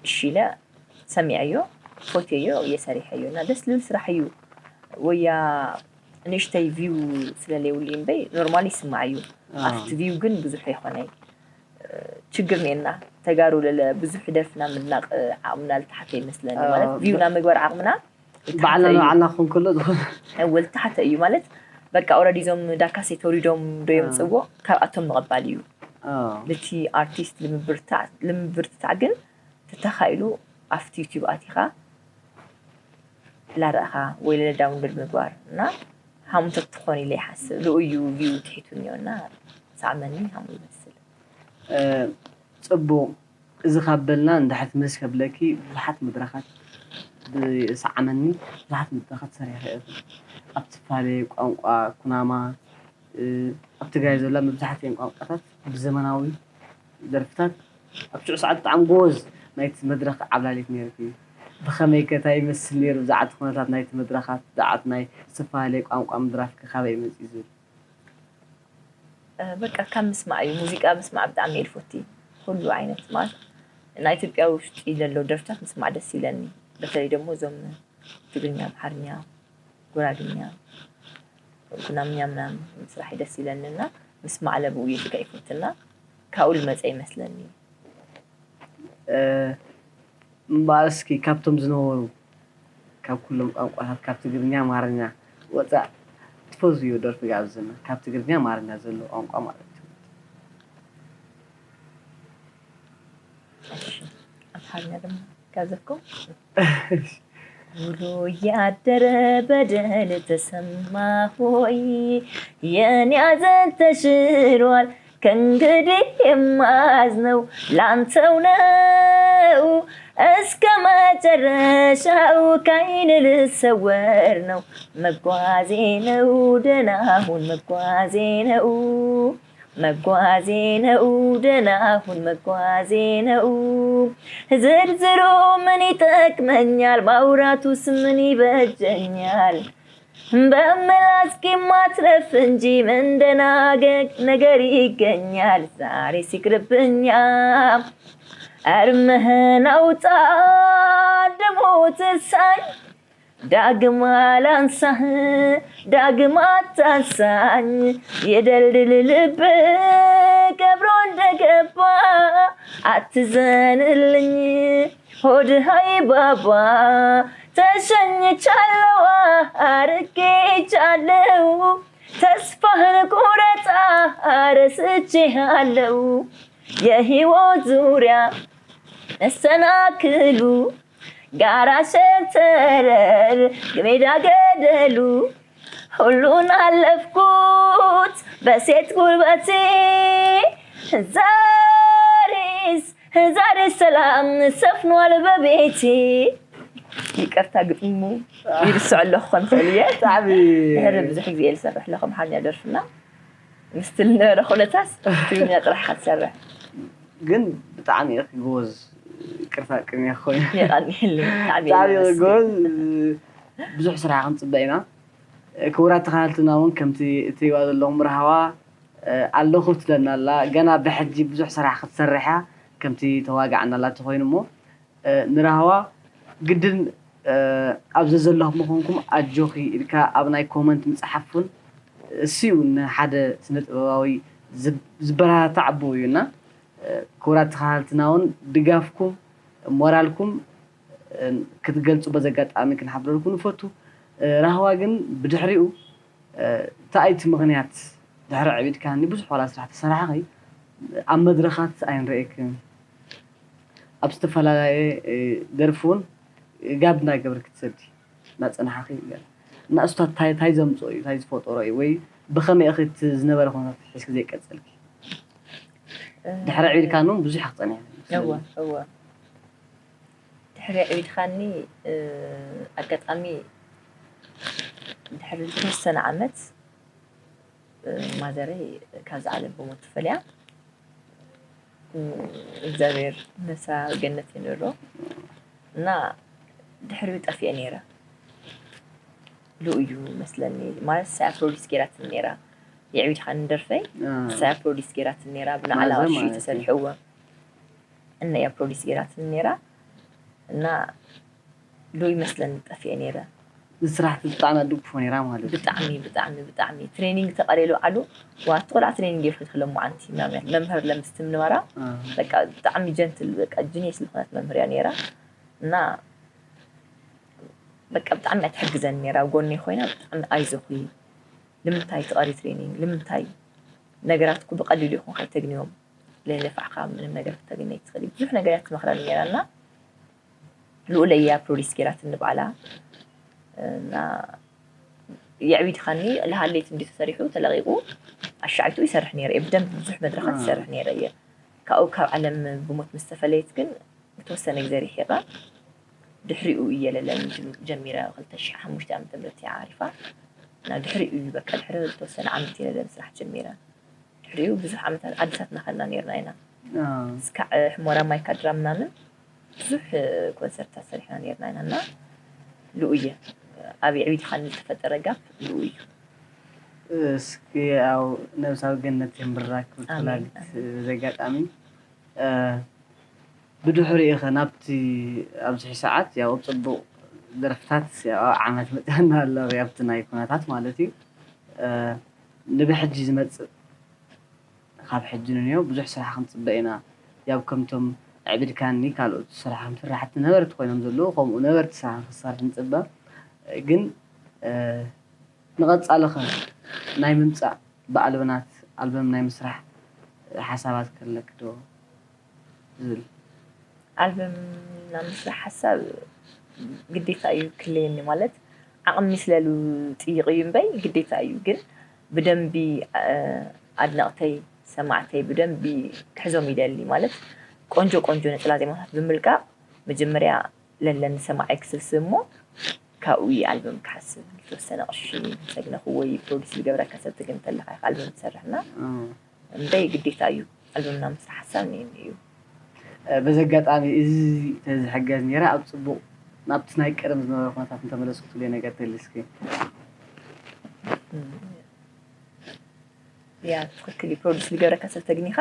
እሺ ኢለ ሰሚዐዮ ፎትዮ እየ ሰሪሐዮ እና ደስ ልብል ስራሕ እዩ ወያ ንእሽተይ ቪው ስለለይብሉ እምበይ ኖርማል ይስማዕ እዩ ኣብቲ ቪው ግን ብዙሕ ኣይኮነይ ችግር ኔና ተጋሩ ለለ ብዙሕ ደርፍና ምድናቕ ዓቕምና ልተሓተ ይመስለኒ ማለት ቪውና ምግባር ዓቕምና ባዕልና ንባዕልና ክኾን ከሎ ዝኾነ ወልተሓተ እዩ ማለት በቃ ኦረዲ እዞም ዳካሴ ተወሊዶም ዶ የምፅዎ ካብኣቶም ምቕባል እዩ ልቲ ኣርቲስት ልምብርትታዕ ግን ተተኻኢሉ ኣብቲ ዩቲብ ኣቲኻ ላረእኻ ወይ ለለ ዳውንሎድ ምግባር እና ሃሙተት ትኾን ኢለ ይሓስብ ልኡ እዩ ቪው ትሒቱ እኒኦ እና ሳዕመኒ ሃሙ ይመስል ፅቡቕ እዚ ካብ በልና እንድሕር ትምህስ ከብለኪ ብዙሓት መድረኻት ብሰዓመኒ ብዙሓት መድረኻት ሰሪሐ እየ ኣብ ትፋለየ ቋንቋ ኩናማ ኣብ ትግራይ ዘላ መብዛሕትኤን ቋንቋታት ብዘመናዊ ደርፍታት ኣብ ሽዑ ሰዓት ብጣዕሚ ጎበዝ ናይቲ መድረኽ ዓብላሊት ነይርኪ እዩ ብኸመይ ከ እንታይ ይመስል ነይሩ ብዛዕቲ ኩነታት ናይቲ መድረኻት ብዛዕቲ ናይ ዝተፈላለየ ቋንቋ ምድራፍኪ ካበይ መፅኡ ዝብል በቃ ካብ ምስማዕ እዩ ሙዚቃ ምስማዕ ብጣዕሚ እየ ዝፈቲ ኩሉ ዓይነት ማለት ናይ ኢትዮጵያ ውሽጢ ዘሎ ደርፍታት ምስማዕ ደስ ይለኒ በተለይ ደግሞ እዞም ትግርኛ ኣምሓርኛ ጉራግኛ ኩናምኛ ምናምን ምስራሕ ደስ ይለኒ እና ምስማዕ ለብኡ እየ ሽካ ይፈትና ካብኡ ልመፀ ይመስለኒ እምበኣር እስኪ ካብቶም ዝነበሩ ካብ ኩሎም ቋንቋታት ካብ ትግርኛ ኣምሓርኛ ወፃእ ትፈዝዮ ደርፊ ጋብዝና ካብ ትግርኛ ኣምሓርኛ ዘሎ ቋንቋ ማለት እዩ ኣምሓርኛ ድማ ጋብዘኩም ውሎ ያደረ በደል ተሰማ ሆይ የኔ አዘን ተሽሯል ከእንግዲህ የማዝነው ላንተው ነው፣ እስከ መጨረሻው ካይን ልሰወር ነው። መጓዜ ነው ደህና ሁን፣ መጓዜ ነው፣ መጓዜ ነው ደህና ሁን፣ መጓዜ ነው። ዝርዝሩ ምን ይጠቅመኛል? ማውራቱስ ምን ይበጀኛል? በምላስ ቂም ማትረፍ እንጂ ምን ደናገግ ነገር ይገኛል? ዛሬ ሲቅርብኛ እርምህን አውጣ፣ ደሞ ትርሳኝ፣ ዳግም አላንሳህ፣ ዳግም አታንሳኝ። የደልድል ልብ ቀብሮ እንደገባ አትዘንልኝ። ሆድህ አይባባ፣ ተሸኝቻለሁ፣ አርጌቻለሁ። ተስፋህን ቁረጣ፣ ረስቼሃለሁ። የህይወት ዙሪያ መሰናክሉ፣ ጋራ ሸንተረር፣ ሜዳ ገደሉ፣ ሁሉን አለፍኩት በሴት ጉልበቴ። ዛሬስ፣ ዛሬ ሰላም ሰፍኗል በቤቴ። ይቅርታ፣ ግጥሙ ይርስዖ ኣለኹ ክኾን ይኽእል እየ። ብጣዕሚ ድሕሪ ብዙሕ ግዜ እየ ዝሰርሕ ኣለኹ ኣምሓርኛ ደርፍና። ምስቲ ዝነበረ ኩነታስ ትግርኛ ጥራሕ ኢኻ ትሰርሕ። ግን ብጣዕሚ ኢኺ ጎበዝ። ይቅርታ፣ ቅድሚያ ኮይኑ። የቐንየለይ፣ ብጣዕሚ እየ ብጣዕሚ ኢኺ ዘመስግን። ጎበዝ። ብዙሕ ስራሕ ክንጽበ ኢና። ክቡራት ተኸታተልትና እውን ከምቲ እትሪእዋ ዘለኹም ራህዋ፣ እ፣ ኣለኹ ትብለና ኣላ። ገና ብሕጂ ብዙሕ ስራሕ ክትሰርሕ እያ፣ ከምቲ ተዋጋዕና ኣላ ተኾይኑ እሞ፣ እ፣ ንራህዋ ግድን፣ እ፣ ኣብ ዘዘለኹም ምዃንኩም ኣጆኺ ኢልካ ኣብ ናይ ኮመንት ምጽሓፍ እውን እሱ እዩ ንሓደ ስነ ጥበባዊ ዝብ-፣ ዝበረታታዕ ኣቦ እዩ እና፣ እ፣ ክቡራት ተኸታተልትና እውን ድጋፍኩም፣ ሞራልኩም፣ እ፣ ክትገልጹ በዚ ኣጋጣሚ ክንሓብረልኩም ንፈቱ። እ፣ ራህዋ ግን ብድሕሪኡ፣ እ፣ እንታይ እቲ ምኽንያት ድሕሪ ዕቢድካኒ ብዙሕ ዋላ ስራሕ ተሰራሕኺ ኣብ መድረኻት ኣይንርእየክን? ኣብ ዝተፈላለየ፣ እ፣ ደርፊ እውን ጋብ እንዳገበርኪ ትሰዲ እናጸናሕኺ ገለ። እና እሱታት እንታይ፣ እንታይ ዘምጽኦ እዩ? እንታይ ዝፈጠሮ እዩ? ወይ ብኸመይ ኢኺ እቲ ዝነበረ ኩነታት ሒዝኪ ዘይቀጸልኪ? እ፣ ድሕሪ ዕቢድካኒ እውን ብዙሕ ክጸንሕ እዩ። እወ፣ እወ። ድሕሪ ዕቢድካኒ፣ እ፣ ኣጋጣሚ ድሕሪ ዝተወሰነ ዓመት፣ እ፣ ማዘረይ ካብዚ ዓለም ብሞት ተፈልያ። እ፣ እግዚኣብሔር ነፍሳ ገነት የንብሮ። እና ድሕሪኡ ጠፊኤ ነይረ። ሉ እዩ መስለኒ። ማለት፣ ንሳ እያ ፕሮዲስ ገይራትኒ ነይራ። የዕቢድካኒ ደርፈይ፣ እ። ንሳ እያ ፕሮዲስ ገይራትኒ ነይራ። ብናዕላ ማዘር ቅርሺ ማለት እዩ። ተሰሪሕዎ። እና እያ ፕሮዲስ ገይራትኒ ነይራ። እና ሉ ይመስለኒ ጠፊኤ ነይረ። ንስራሕቲ ብጣዕሚ ኣድግፎ ነይራ ማለት እዩ። ብጣዕሚ፣ ብጣዕሚ፣ ብጣዕሚ። ትሬኒንግ ተቐርየሉ ባዕሉ፣ ዋ፣ እቲ ቆልዓ ትሬኒንግ የፍልጥ ለማዓንቲ፣ ምናምን። መምህር ለምስቲ ምንባራ፣ እ። በቃ፣ ብጣዕሚ ጀንትል፣ በቃ፣ ጅኒየስ ዝኾነት መምህር እያ ነይራ። እና በቃ፣ ብጣዕሚ እያ ትሕግዘኒ ነይራ። ኣብ ጎነይ ኮይና፣ ብጣዕሚ፣ "ኣይዞኺ፣ ንምንታይ ትቐሪ ትሬኒንግ? ንምንታይ ነገራት እኮ ብቐሊሉ ኢኹም ከይተግንዮም፣ ለለፋዕካ ምንም ነገር ክተግኒ ኣይትኽእሊ?" ብዙሕ ነገር እያ ትመኽረኒ ነይራ። እና ልኡለይ እያ ፕሮዲስ ገይራትኒ ባዕላ። እና የዕቢድካኒ፣ ለሃሌት እንዲ ተሰሪሑ ተለቒቑ፣ ኣሻዒቱ ይሰርሕ ነይረ እየ። ብደንብ ብዙሕ መድረኻት እ። ይሰርሕ ነይረ እየ። ካብኡ ካብ ዓለም ብሞት ምስ ተፈለየት ግን፣ ዝተወሰነ ግዜ ርሒቐ፣ ድሕሪኡ እየ ለለ ጀሚረ፣ ክልተ ሽሕ ሓሙሽተ ዓመተ ምህረት እያ ዓሪፋ። እና ድሕሪኡ እዩ፣ በቃ፣ ድሕሪ ዝተወሰነ ዓመት እየ ለለ ምስራሕ ጀሚረ። ድሕሪኡ ብዙሕ ዓመታት ዓድታት እናኸድና ነይርና ኢና። ኣዎ። እስካዕ ሕሞራ ማይካድራ ምናምን ብዙሕ ኮንሰርታት ሰሪሕና ነይርና ኢና። እና ልኡ እየ፣ ኣብ የዕቢድካኒ ዝተፈጠረ ጋፕ ልኡ እዩ። እስኪ፣ ያው፣ ነብሳዊ ገነት የንብራ ክብል ኣሜን፣ ተላጊት ኣሜን። በዚ ኣጋጣሚ። እ፣ ብድሕሪኡ ኸ ናብቲ ኣብዚ ሰዓት፣ ያው፣ ጽቡቕ ደርፍታት፣ ያው፣ ኣብ ዓመት መጺኣና ኣሎ፣ ኣብቲ ናይ ኩነታት ማለት እዩ። እ፣ ንብሕጂ ዝመጽእ፣ ካብ ሕጂ ንንዮ ብዙሕ ስራሕ ክንጽበ ኢና። ያው፣ ከምቶም ኣዕቢድካኒ ካልኦት ስራሕ፣ ከም ስራሕቲ ነበርቲ ኮይኖም ዘለዉ፣ ከምኡ ነበርቲ ስራሕ ክሰርሕ ንጽበ። ግን፣ እ፣ ንቐጻሊ ኸ ናይ ምምጻእ ብኣልበናት፣ ኣልበም ናይ ምስራሕ ሓሳባት ከለኪ ዶ ዝብል? ኣልበም ናይ ምስራሕ ሓሳብ ግዴታ እዩ ክህልየኒ፣ ማለት ዓቕሚ ስለ ዝጥይቕ እዩ እምበይ ግዴታ እዩ። ግን ብደንቢ፣ እ፣ ኣድነቕተይ ሰማዕተይ ብደንቢ ክሕዞም ይደሊ። ማለት ቆንጆ ቆንጆ ነጸላ ዜማታት ብምልቃቕ መጀመርያ ለንደን ሰማዓይ ክስብስብ እሞ ካብኡ እዩ ኣልበም ክሓስብ ዝተወሰነ ቅርሺ ሰግነኽዎ እዩ ፕሮዲስ ዝገብረካ ሰብ ትግን እንተለኻ ኢኻ ኣልበም ትሰርሕና እምበይ ግዴታ እዩ ኣልበምና ምስራሕ ሓሳብ ነይኒ እዩ። በዚ ኣጋጣሚ እዚ ተዝሕገዝ ነይረ ኣብ ፅቡቕ ናብቲ ናይ ቀደም ዝነበረ ኩነታት እንተመለስኩ ትብልዮ ነገር ተልስኪ ያ ትኽክል እዩ። ፕሮዲስ ዝገብረካ ሰብ ተግኒኻ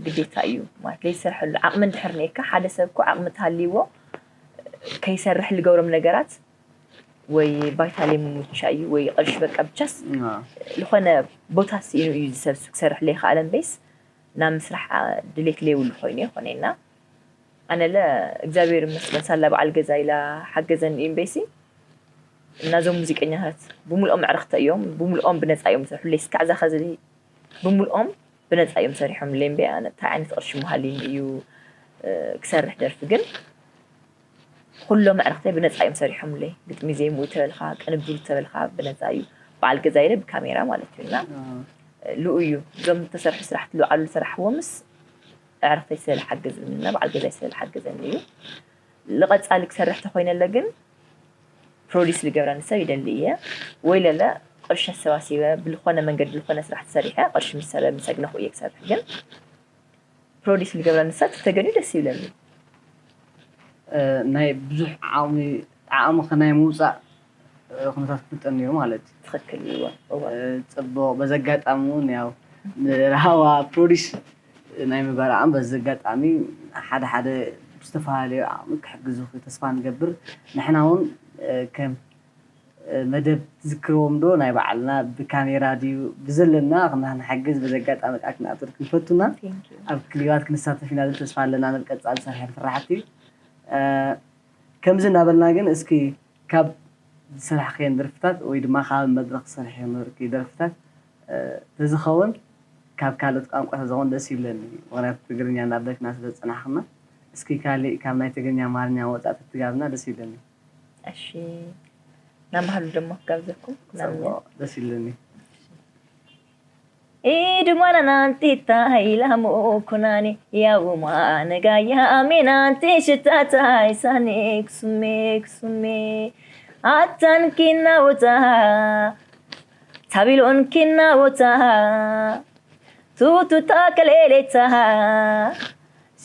ግዴታ እዩ ማለት ለይሰርሐሉ ዓቕሚ እንድሕር ነካ ሓደ ሰብ እኮ ዓቕሚ ተሃልይዎ ከይሰርሕ ልገብሮም ነገራት ወይ ባይታ ለይ ምምቻ እዩ ወይ ቅርሺ በቃ ብቻስ ዝኾነ ቦታ ስኢኑ እዩ ዝሰብሱ ክሰርሕ ለይከኣለ እምበይስ ናብ ምስራሕ ድሌት ለይብሉ ኮይኑ ይኾነና ኣነለ እግዚኣብሔር ይመስገን ሳላ በዓል ገዛ ኢላ ሓገዘኒ እዩ እምበይሲ እናዞም ሙዚቀኛታት ብምልኦም ኣዕርኽተ እዮም ብምልኦም ብነፃ እዮም ዝሰርሑ ለይ ስካዕ ዛኸ ዝሊ ብምልኦም ብነፃ እዮም ሰሪሖምለይ እምበይ ኣነ እንታይ ዓይነት ቅርሺ ምሃልኒ እዩ ክሰርሕ ደርፊ ግን ኩሎም ኣዕርኽተይ ብነፃ እዮም ሰሪሖምለይ ግጥሚ ዜምኡ ተበልካ ቅንብሩ ተበልካ ብነፃ እዩ በዓል ገዛ ኢለ ብካሜራ ማለት እዩ እና ልኡ እዩ እዞም ዝተሰርሑ ስራሕቲ ልዓሉ ዝሰራሕዎ ምስ ኣዕርኽተይ ስለ ዝሓገዙኒ እና በዓል ገዛይ ስለ ዝሓገዘኒ እዩ ልቐፃሊ ክሰርሕ ተኮይነለ ግን ፕሮዲስ ልገብረኒ ሰብ ይደሊ እየ ወይ ለለ ቅርሺ ኣሰባሲበ ብልኾነ መንገዲ ልኾነ ስራሕ ተሰሪሐ ቅርሺ ምስ ሰበ ምስ ኣግነኹ እየ ክሰርሕ ግን ፕሮዲስ ልገብረኒ ሰብ ተተገንዩ ደስ ይብለኒ ናይ ብዙሕ ዓቕሚ ዓቕምኺ ናይ ምውፃእ ኩነታት ክፍጠር ነይሩ ማለት እዩ ትኽክል እዩ እወ ፅቡቕ በዚ ኣጋጣሚ እውን ያው ንራሃዋ ፕሮዲስ ናይ ምባል ዓቕሚ በዚ ኣጋጣሚ ሓደ ሓደ ብዝተፈላለዩ ዓቕሚ ክሕግዙ ተስፋ ንገብር ንሕና እውን ከም መደብ ትዝክርዎም ዶ ናይ በዓልና ብካሜራ ድዩ ብዘለና ክንሓግዝ በዚ ኣጋጣሚ ከዓ ክንኣተር ክንፈቱና ኣብ ክሊባት ክንሳተፍ ኢና ዝብል ተስፋ ኣለና ንቀፃል ዝሰርሐ ፍራሕቲ ከምዚ እናበልና ግን እስኪ ካብ ዝሰራሕክየን ደርፍታት ወይ ድማ ካብ መድረክ ዝሰራሕክየን ደርፍታት ተዝኸውን ካብ ካልኦት ቋንቋታት ዝኸውን ደስ ይብለኒ ምክንያቱ ትግርኛ እናበልክና ስለ ዝፀናሕክና እስኪ ካሊእ ካብ ናይ ትግርኛ ኣማርኛ ወፃእ ተትጋብና ደስ ይብለኒ እሺ ናብ ባህሉ ደሞ ክጋብዘኩም ፅቡቅ ደስ ይብለኒ ኢድማና ናንቲታ ኢላሞ ኩናኒ ያውማ ነጋያ ኣሜናንቲ ሽታታይ ሳኔ ክሱሜ ክሱሜ ኣታን ኪናውታ ታቢሎን ኪናውታ ቱቱታ ከሌሌታ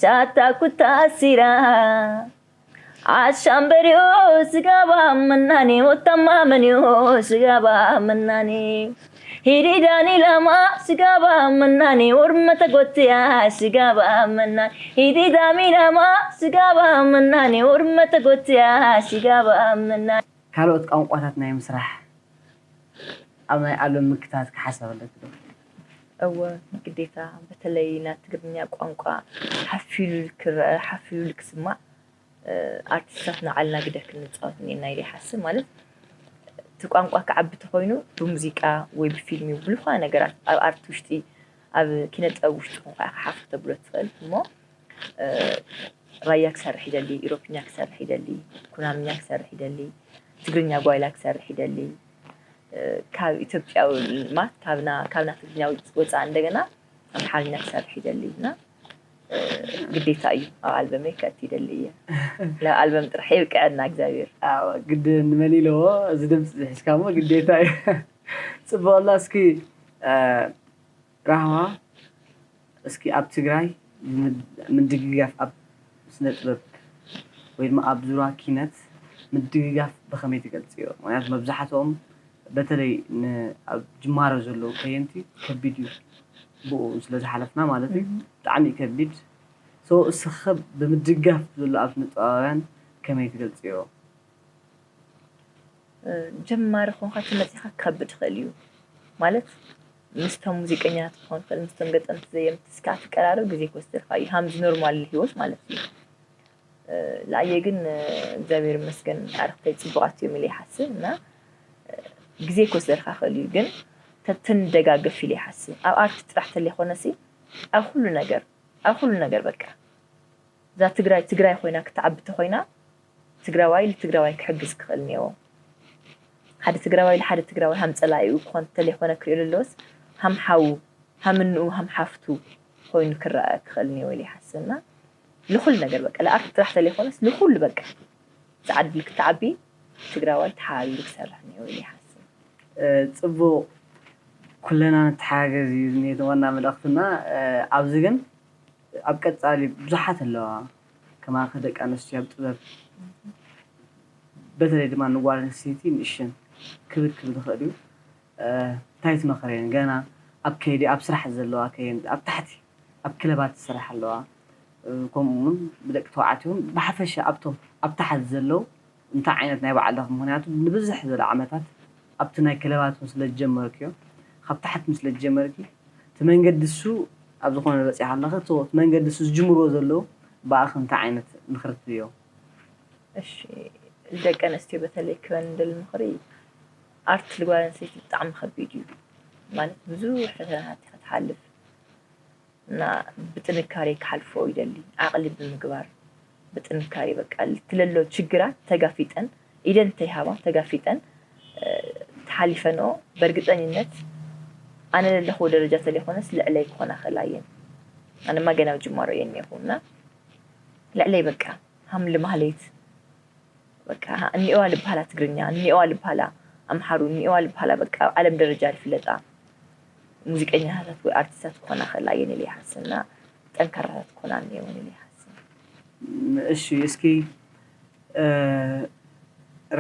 ሻታ ኩታ ሲራ ኣሻምበሪዮ ስጋባ መናኔ ወታማ መኒዮ ስጋባ መናኔ ሂዲዳኒ ላማ ስጋባ መናኔ ወርመተ ጎትያ ስጋባ መናኔ ሂዲዳሚ ላማ ስጋባ መናኔ ወርመተ ጎትያ ስጋባ መናኔ ካልኦት ቋንቋታት ናይ ምስራሕ ኣብ ናይ ዓለም ምክታት ክሓሰብ ኣለኪ ዶ? እወ ግዴታ በተለይ ናይ ትግርኛ ቋንቋ ሓፊሉ ክረአ ሓፊሉ ክስማዕ ኣርቲስታት ንዓልና ግደ ክንፃወት እኒና ኢለ ይሓስብ ማለት እቲ ቋንቋ ክዓቢ ተኮይኑ ብሙዚቃ ወይ ብፊልም እዩ ብልኳ ነገራት ኣብ ኣርት ውሽጢ ኣብ ኪነ ጥበብ ውሽጢ ኹን ከዓ ክሓፍ ተብሎ ትኽእል እሞ ራያ ክሰርሕ ይደሊ ኢሮፕኛ ክሰርሕ ይደሊ ኩናምኛ ክሰርሕ ይደሊ ትግርኛ ጓይላ ክሰርሕ ይደሊ ካብ ኢትዮጵያዊ ማለት ካብና ካብና ትግርኛ ወፃ እንደገና ኣምሓርኛ ክሰርሕ ይደሊ እና ግዴታ እዩ ኣብ ኣልበመይ ከእቲ ይደሊ እየ ናብ ኣልበም ጥራሕ የብቅዐና እግዚኣብሔር ግድ ንመን ኢለዎ እዚ ድምፂ ዝሒዝካ ሞ ግዴታ እዩ ፅቡቅላ እስኪ ራህዋ እስኪ ኣብ ትግራይ ምድግጋፍ ኣብ ስነ ጥበብ ወይ ድማ ኣብ ዙራ ኪነት ምድግጋፍ ብኸመይ ትገልፅዮ ምክንያቱ መብዛሕትኦም በተለይ ኣብ ጅማሮ ዘለዉ ከየንቲ ከቢድ እዩ ብኡ ስለ ዝሓለፍና ማለት እዩ ብጣዕሚ ከቢድ እስኸ ብምድጋፍ ዘሎ ኣብ ስነ ጥበባውያን ከመይ ትገልፅዮ ጀማሪ ኮንካ ተመፂኻ ክኸብድ ይኽእል እዩ ማለት ምስቶም ሙዚቀኛታት ክኾን ይኽእል ምስቶም ገጠምቲ ዘየምቲ እስካ ትቀራረብ ግዜ ክወስደልካ እዩ ሃምዚ ኖርማል ህይወት ማለት እዩ ለኣየ ግን እግዚኣብሔር መስገን ኣረክተይ ፅቡቃት እዮም ኢለ ይሓስብ እና ግዜ ክወስደልካ ክእል እዩ ግን ተትንደጋገፍ ኢለ ይሓስብ ኣብ ኣርቲ ጥራሕ ተለይኮነሲ ኣብ ኩሉ ነገር ኣብ ኩሉ ነገር በቃ እዛ ትግራይ ትግራይ ኮይና ክትዓቢ ተኮይና ትግራዋይ ንትግራዋይ ክሕግዝ ክኽእል እኒአዎ። ሓደ ትግራዋይ ንሓደ ትግራዋይ ሃም ፀላኢኡ ክኾን እንተለይኮነ ክሪኦ ዘለዎስ ሃም ሓዉ ሃም እንኡ ሃም ሓፍቱ ኮይኑ ክረኣ ክኽእል እኒኦ ኢለ ይሓስብና። ንኹሉ ነገር በቃ፣ ለኣርት ጥራሕ ተለይኮነስ ንኹሉ በቃ፣ ዝዓድል ክትዓቢ ትግራዋይ ተሓባቢሩ ክሰርሕ እኒኦ ኢለ ይሓስብ። ጽቡቕ፣ ኩለና ንተሓጋገዝ እዩ ዝኒሄ ዋና መልእኽትና። ኣብዚ ግን ኣብ ቀጻሊ ብዙሓት ኣለዋ ከማኺ ደቂ ኣንስትዮ ኣብ ጥበብ፣ በተለይ ድማ ንጓል ኣንስተይቲ ንእሽን ክብል ክብል ይኽእል እዩ። እንታይ ትመኽረየን? ገና ኣብ ከይዲ ኣብ ስራሕ ዘለዋ ከየን ኣብ ታሕቲ ኣብ ክለባት ዝሰርሓ ኣለዋ። ከምኡ እውን ብደቂ ተባዕትዮ እውን ብሓፈሻ ኣብቶም ኣብ ታሕቲ ዘለዉ እንታይ ዓይነት ናይ ባዕልኻ፣ ምኽንያቱ ንብዝሕ ዝበለ ዓመታት ኣብቲ ናይ ክለባት እውን ስለ ዝጀመርክዮ፣ ካብ ታሕቲ ስለ ዝጀመርኪ እቲ መንገዲ እሱ ኣብ ዝኾነ በፂኻ ኣለኻ፣ እቲ መንገዲ እሱ ዝጅምርዎ ዘለዉ ብኣኺ እንታይ ዓይነት ምኽሪ ትህብዮ? እሺ፣ ንደቂ ኣንስትዮ በተለይ ክበን እንደል ምኽሪ፣ ኣርት ልጓል ኣንስተይቲ ብጣዕሚ ከቢድ እዩ። ማለት ብዙሕ ፈተናታት ኢኻ ትሓልፍ እና ብጥንካሬ ክሓልፎ ይደሊ። ዓቕሊ ብምግባር ብጥንካሬ በቃ ትለሎ ችግራት ተጋፊጠን ኢደን ተይሃባ ተጋፊጠን ተሓሊፈንኦ በእርግጠኝነት ኣነ ለለኽዎ ደረጃ ተለይኮነስ ልዕለይ ክኾና ክእላ እየን። ኣነማ ገና ኣብ ጅማሮ እየ እኒኹ እና ልዕለይ በቃ ሃምሊ ማህሌት በቃ እኒኦዋ ልበሃላ ትግርኛ እኒኦዋ ልበሃላ ኣምሓሩ እኒኦዋ ልበሃላ በቃ ኣብ ዓለም ደረጃ ዝፍለጣ ሙዚቀኛታት ወይ ኣርቲስታት ክኾና ክእላ እየን ኢለ ይሓስብ እና ጠንካራታት ክኾና እኒኦወን ኢለ ይሓስብ። እሺ እስኪ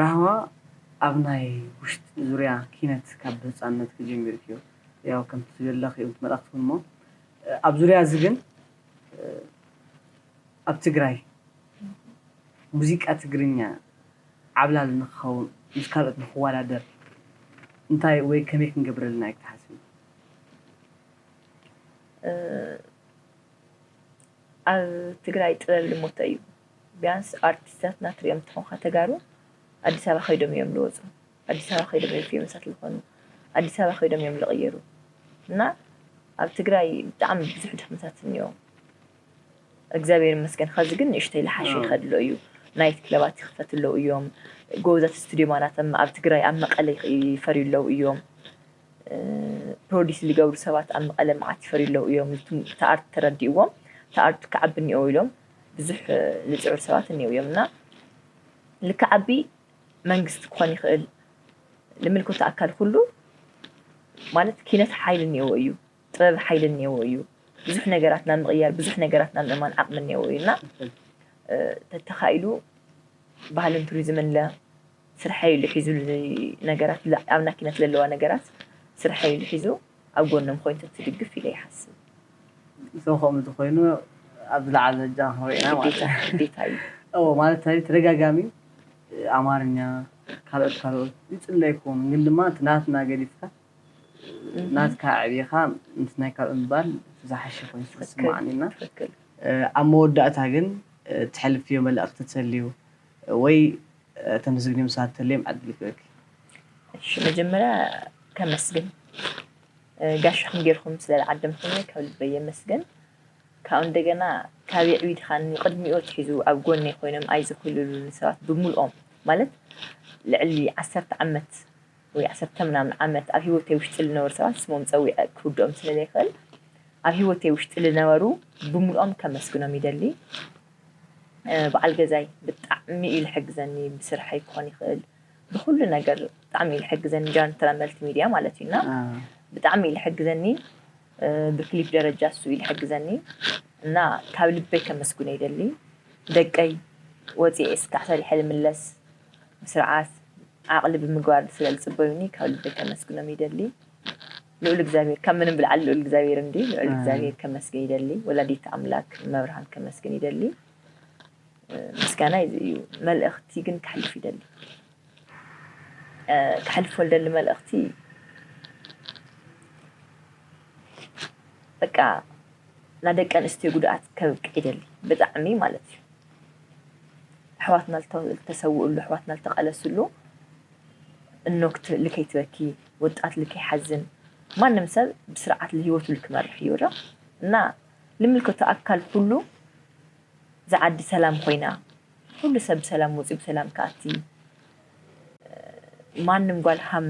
ራህዋ ኣብ ናይ ውሽጢ ዙርያ ኪነት ካብ ህፃንነት ክጀሚርክዮ ያው ከምቲ ዝብለኽዮ መልእኽቲ እውን እሞ ኣብ ዙርያ እዚ ግን ኣብ ትግራይ ሙዚቃ ትግርኛ ዓብላል ንክኸውን ምስ ካልኦት ንክወዳደር እንታይ ወይ ከመይ ክንገብረልና እዩ ክትሓስብ? ኣብ ትግራይ ጥበብ ልሞተ እዩ። ቢያንስ ኣርቲስታትና ትሪኦም ተኾንካ ተጋሩ ኣዲስ ኣበባ ከይዶም እዮም ልወፁ። ኣዲስ ኣበባ ከይዶም እዮም ፌመሳት ልኾኑ። ኣዲስ ኣበባ ከይዶም እዮም ልቕየሩ። እና ኣብ ትግራይ ብጣዕሚ ብዙሕ ድኽመታት እኒኦ። እግዚኣብሔር ይመስገን ኸዚ ግን ንእሽተይ ልሓሸ ይኸድሎ እዩ። ናይት ክለባት ይኽፈትለው እዮም። ጎበዛት ስቱዲዮ ማናት ኣብ ትግራይ ኣብ መቐለ ይፈርዩ ኣለዉ እዮም። ፕሮዲስ ዝገብሩ ሰባት ኣብ መቐለ መዓት ይፈርዩ ኣለዉ እዮም። እቲ ኣርት ተረዲእዎም እቲ ኣርት ክዓቢ እኒኦ ኢሎም ብዙሕ ዝፅዕሩ ሰባት እኒኦ እዮም እና ልክዓቢ መንግስቲ ክኾን ይኽእል ልምልከቶ ኣካል ኩሉ ማለት ኪነት ሓይሊ እኒኦዎ እዩ። ጥበብ ሓይሊ እኒኦዎ እዩ። ብዙሕ ነገራት ናብ ምቕያር ብዙሕ ነገራት ናብ ምእማን ዓቕሚ እኒኦዎ እዩ እና ተተኻኢሉ ባህልን ቱሪዝምን ለ ስርሐይ ኢሉ ሒዙ ነገራት ኣብ ናኪነት ለለዋ ነገራት ስርሐይ ኢሉ ሒዙ ኣብ ጎኖም ኮይኑ ተትድግፍ ኢለ ይሓስብ። እቶም ከምኡ እንተኮይኑ ኣብ ዝለዓለ ደረጃ ክንሪኢና ማለት እዩ። ግዴታ እዩ። እዎ ማለት ናይ ተደጋጋሚ ኣማርኛ ካልኦት ካልኦት ይፅለ ይኮኑ ግን ድማ እቲ ናትና ገዲፍካ ናትካ ኣዕቢኻ ምስ ናይ ካልኦት ምባል ዝሓሸ ኮይኑ ስለ ዝስማዓኒ እና ትክክል። ኣብ መወዳእታ ግን ተሕልፍዮ መልእኽቲ ተልዩ ወይ ተመስግንዮም ሰባት ተልዮም ዕድል ክበኪ። እሺ መጀመርያ ከመስግን ጋሻኹም ጌርኩም ስለ ዝዓደምኩምኒ ካብ ልበይ የመስግን። ካብኡ እንደገና ካብ የዕቢድኻኒ ቅድሚኡ ኣትሒዙ ኣብ ጎነይ ኮይኖም ኣይዝኽልሉኒ ሰባት ብምልኦም ማለት ልዕሊ ዓሰርተ ዓመት ወይ ዓሰርተ ምናምን ዓመት ኣብ ህይወተይ ውሽጢ ዝነበሩ ሰባት ስሞም ፀዊዐ ክውድኦም ስለ ዘይክእል ኣብ ህይወተይ ውሽጢ ዝነበሩ ብምልኦም ከመስግኖም ይደሊ። በዓል ገዛይ ብጣዕሚ እዩ ዝሕግዘኒ ብስርሐይ ክኾን ይኽእል ብኩሉ ነገር ብጣዕሚ እዩ ዝሕግዘኒ ጃንትራ መልቲ ሚድያ ማለት እዩ እና ብጣዕሚ እዩ ዝሕግዘኒ ብክሊፕ ደረጃ እሱ እዩ ዝሕግዘኒ እና ካብ ልበይ ከመስግኖ ይደሊ ደቀይ ወፂኤ እስካዕ ሰሪሐ ልምለስ ብስርዓት ዓቕሊ ብምግባር ስለ ዝፅበዩኒ ካብ ልበይ ከመስግኖም ይደሊ ልኡል እግዚኣብሔር ካብ ምንም ብልዓሊ ልኡል እግዚኣብሔር እንዲ ልኡል እግዚኣብሔር ከመስግን ይደሊ ወላዲት ኣምላክ መብርሃን ከመስግን ይደሊ ምስጋና እዚ እዩ። መልእኽቲ ግን ክሕልፍ ይደሊ። ክሕልፎ ልደሊ መልእኽቲ በቃ ናደቂ ኣንስትዮ ጉድኣት ከብቅዕ ይደሊ ብጣዕሚ ማለት እዩ። ኣሕዋትና ዝተሰውእሉ ኣሕዋትና ዝተቃለስሉ እኖ ክትልከይ ትበኪ ወጣት ልከይ ሓዝን ማንም ሰብ ብስርዓት ልህይወቱ ልክመርሕ ይውራ እና ልምልከቶ ኣካል ኩሉ እዛ ዓዲ ሰላም ኮይና ኩሉ ሰብ ብሰላም ወፂኡ ብሰላም ክኣቲ ማንም ጓል ሃም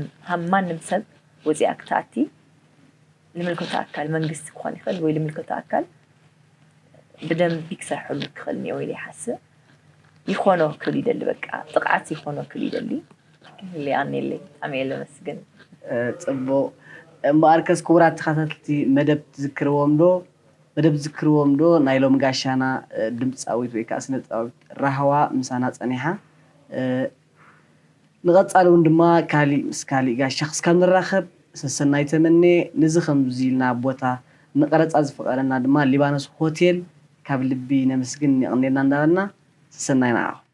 ማንም ሰብ ወፂኣ ክትኣቲ ንምልከቶ ኣካል መንግስቲ ክኾን ይኽእል ወይ ንምልከቶ ኣካል ብደንቢ ክሰርሐሉ ክኽእል እኒኦ ኢለ ይሓስብ። ይኾኖ ክብል ይደሊ፣ በቃ ጥቕዓት ይኾኖ ክብል ይደሊ። ክህልኣኒ የለይ። ብጣዕሚ እየ ለመስግን። ጽቡቕ። እምበኣርከስ ክቡራት ተኸታተልቲ፣ መደብ ትዝክርዎም ዶ? መደብ ትዝክርዎም ዶ ናይ ሎም ጋሻና ድምፃዊት ወይ ከዓ ስነጥበባዊት ራህዋ ምሳና ፀኒሓ። ንቐፃሊ እውን ድማ ካሊእ ምስ ካሊእ ጋሻ ክስካብ ንራኸብ ሰሰናይ ተመኔ። ንዚ ከምዚ ኢልና ቦታ ንቐረፃ ዝፈቐደና ድማ ሊባኖስ ሆቴል ካብ ልቢ ነመስግን የቐኔልና እንዳበልና ሰሰናይ ንዓኹም።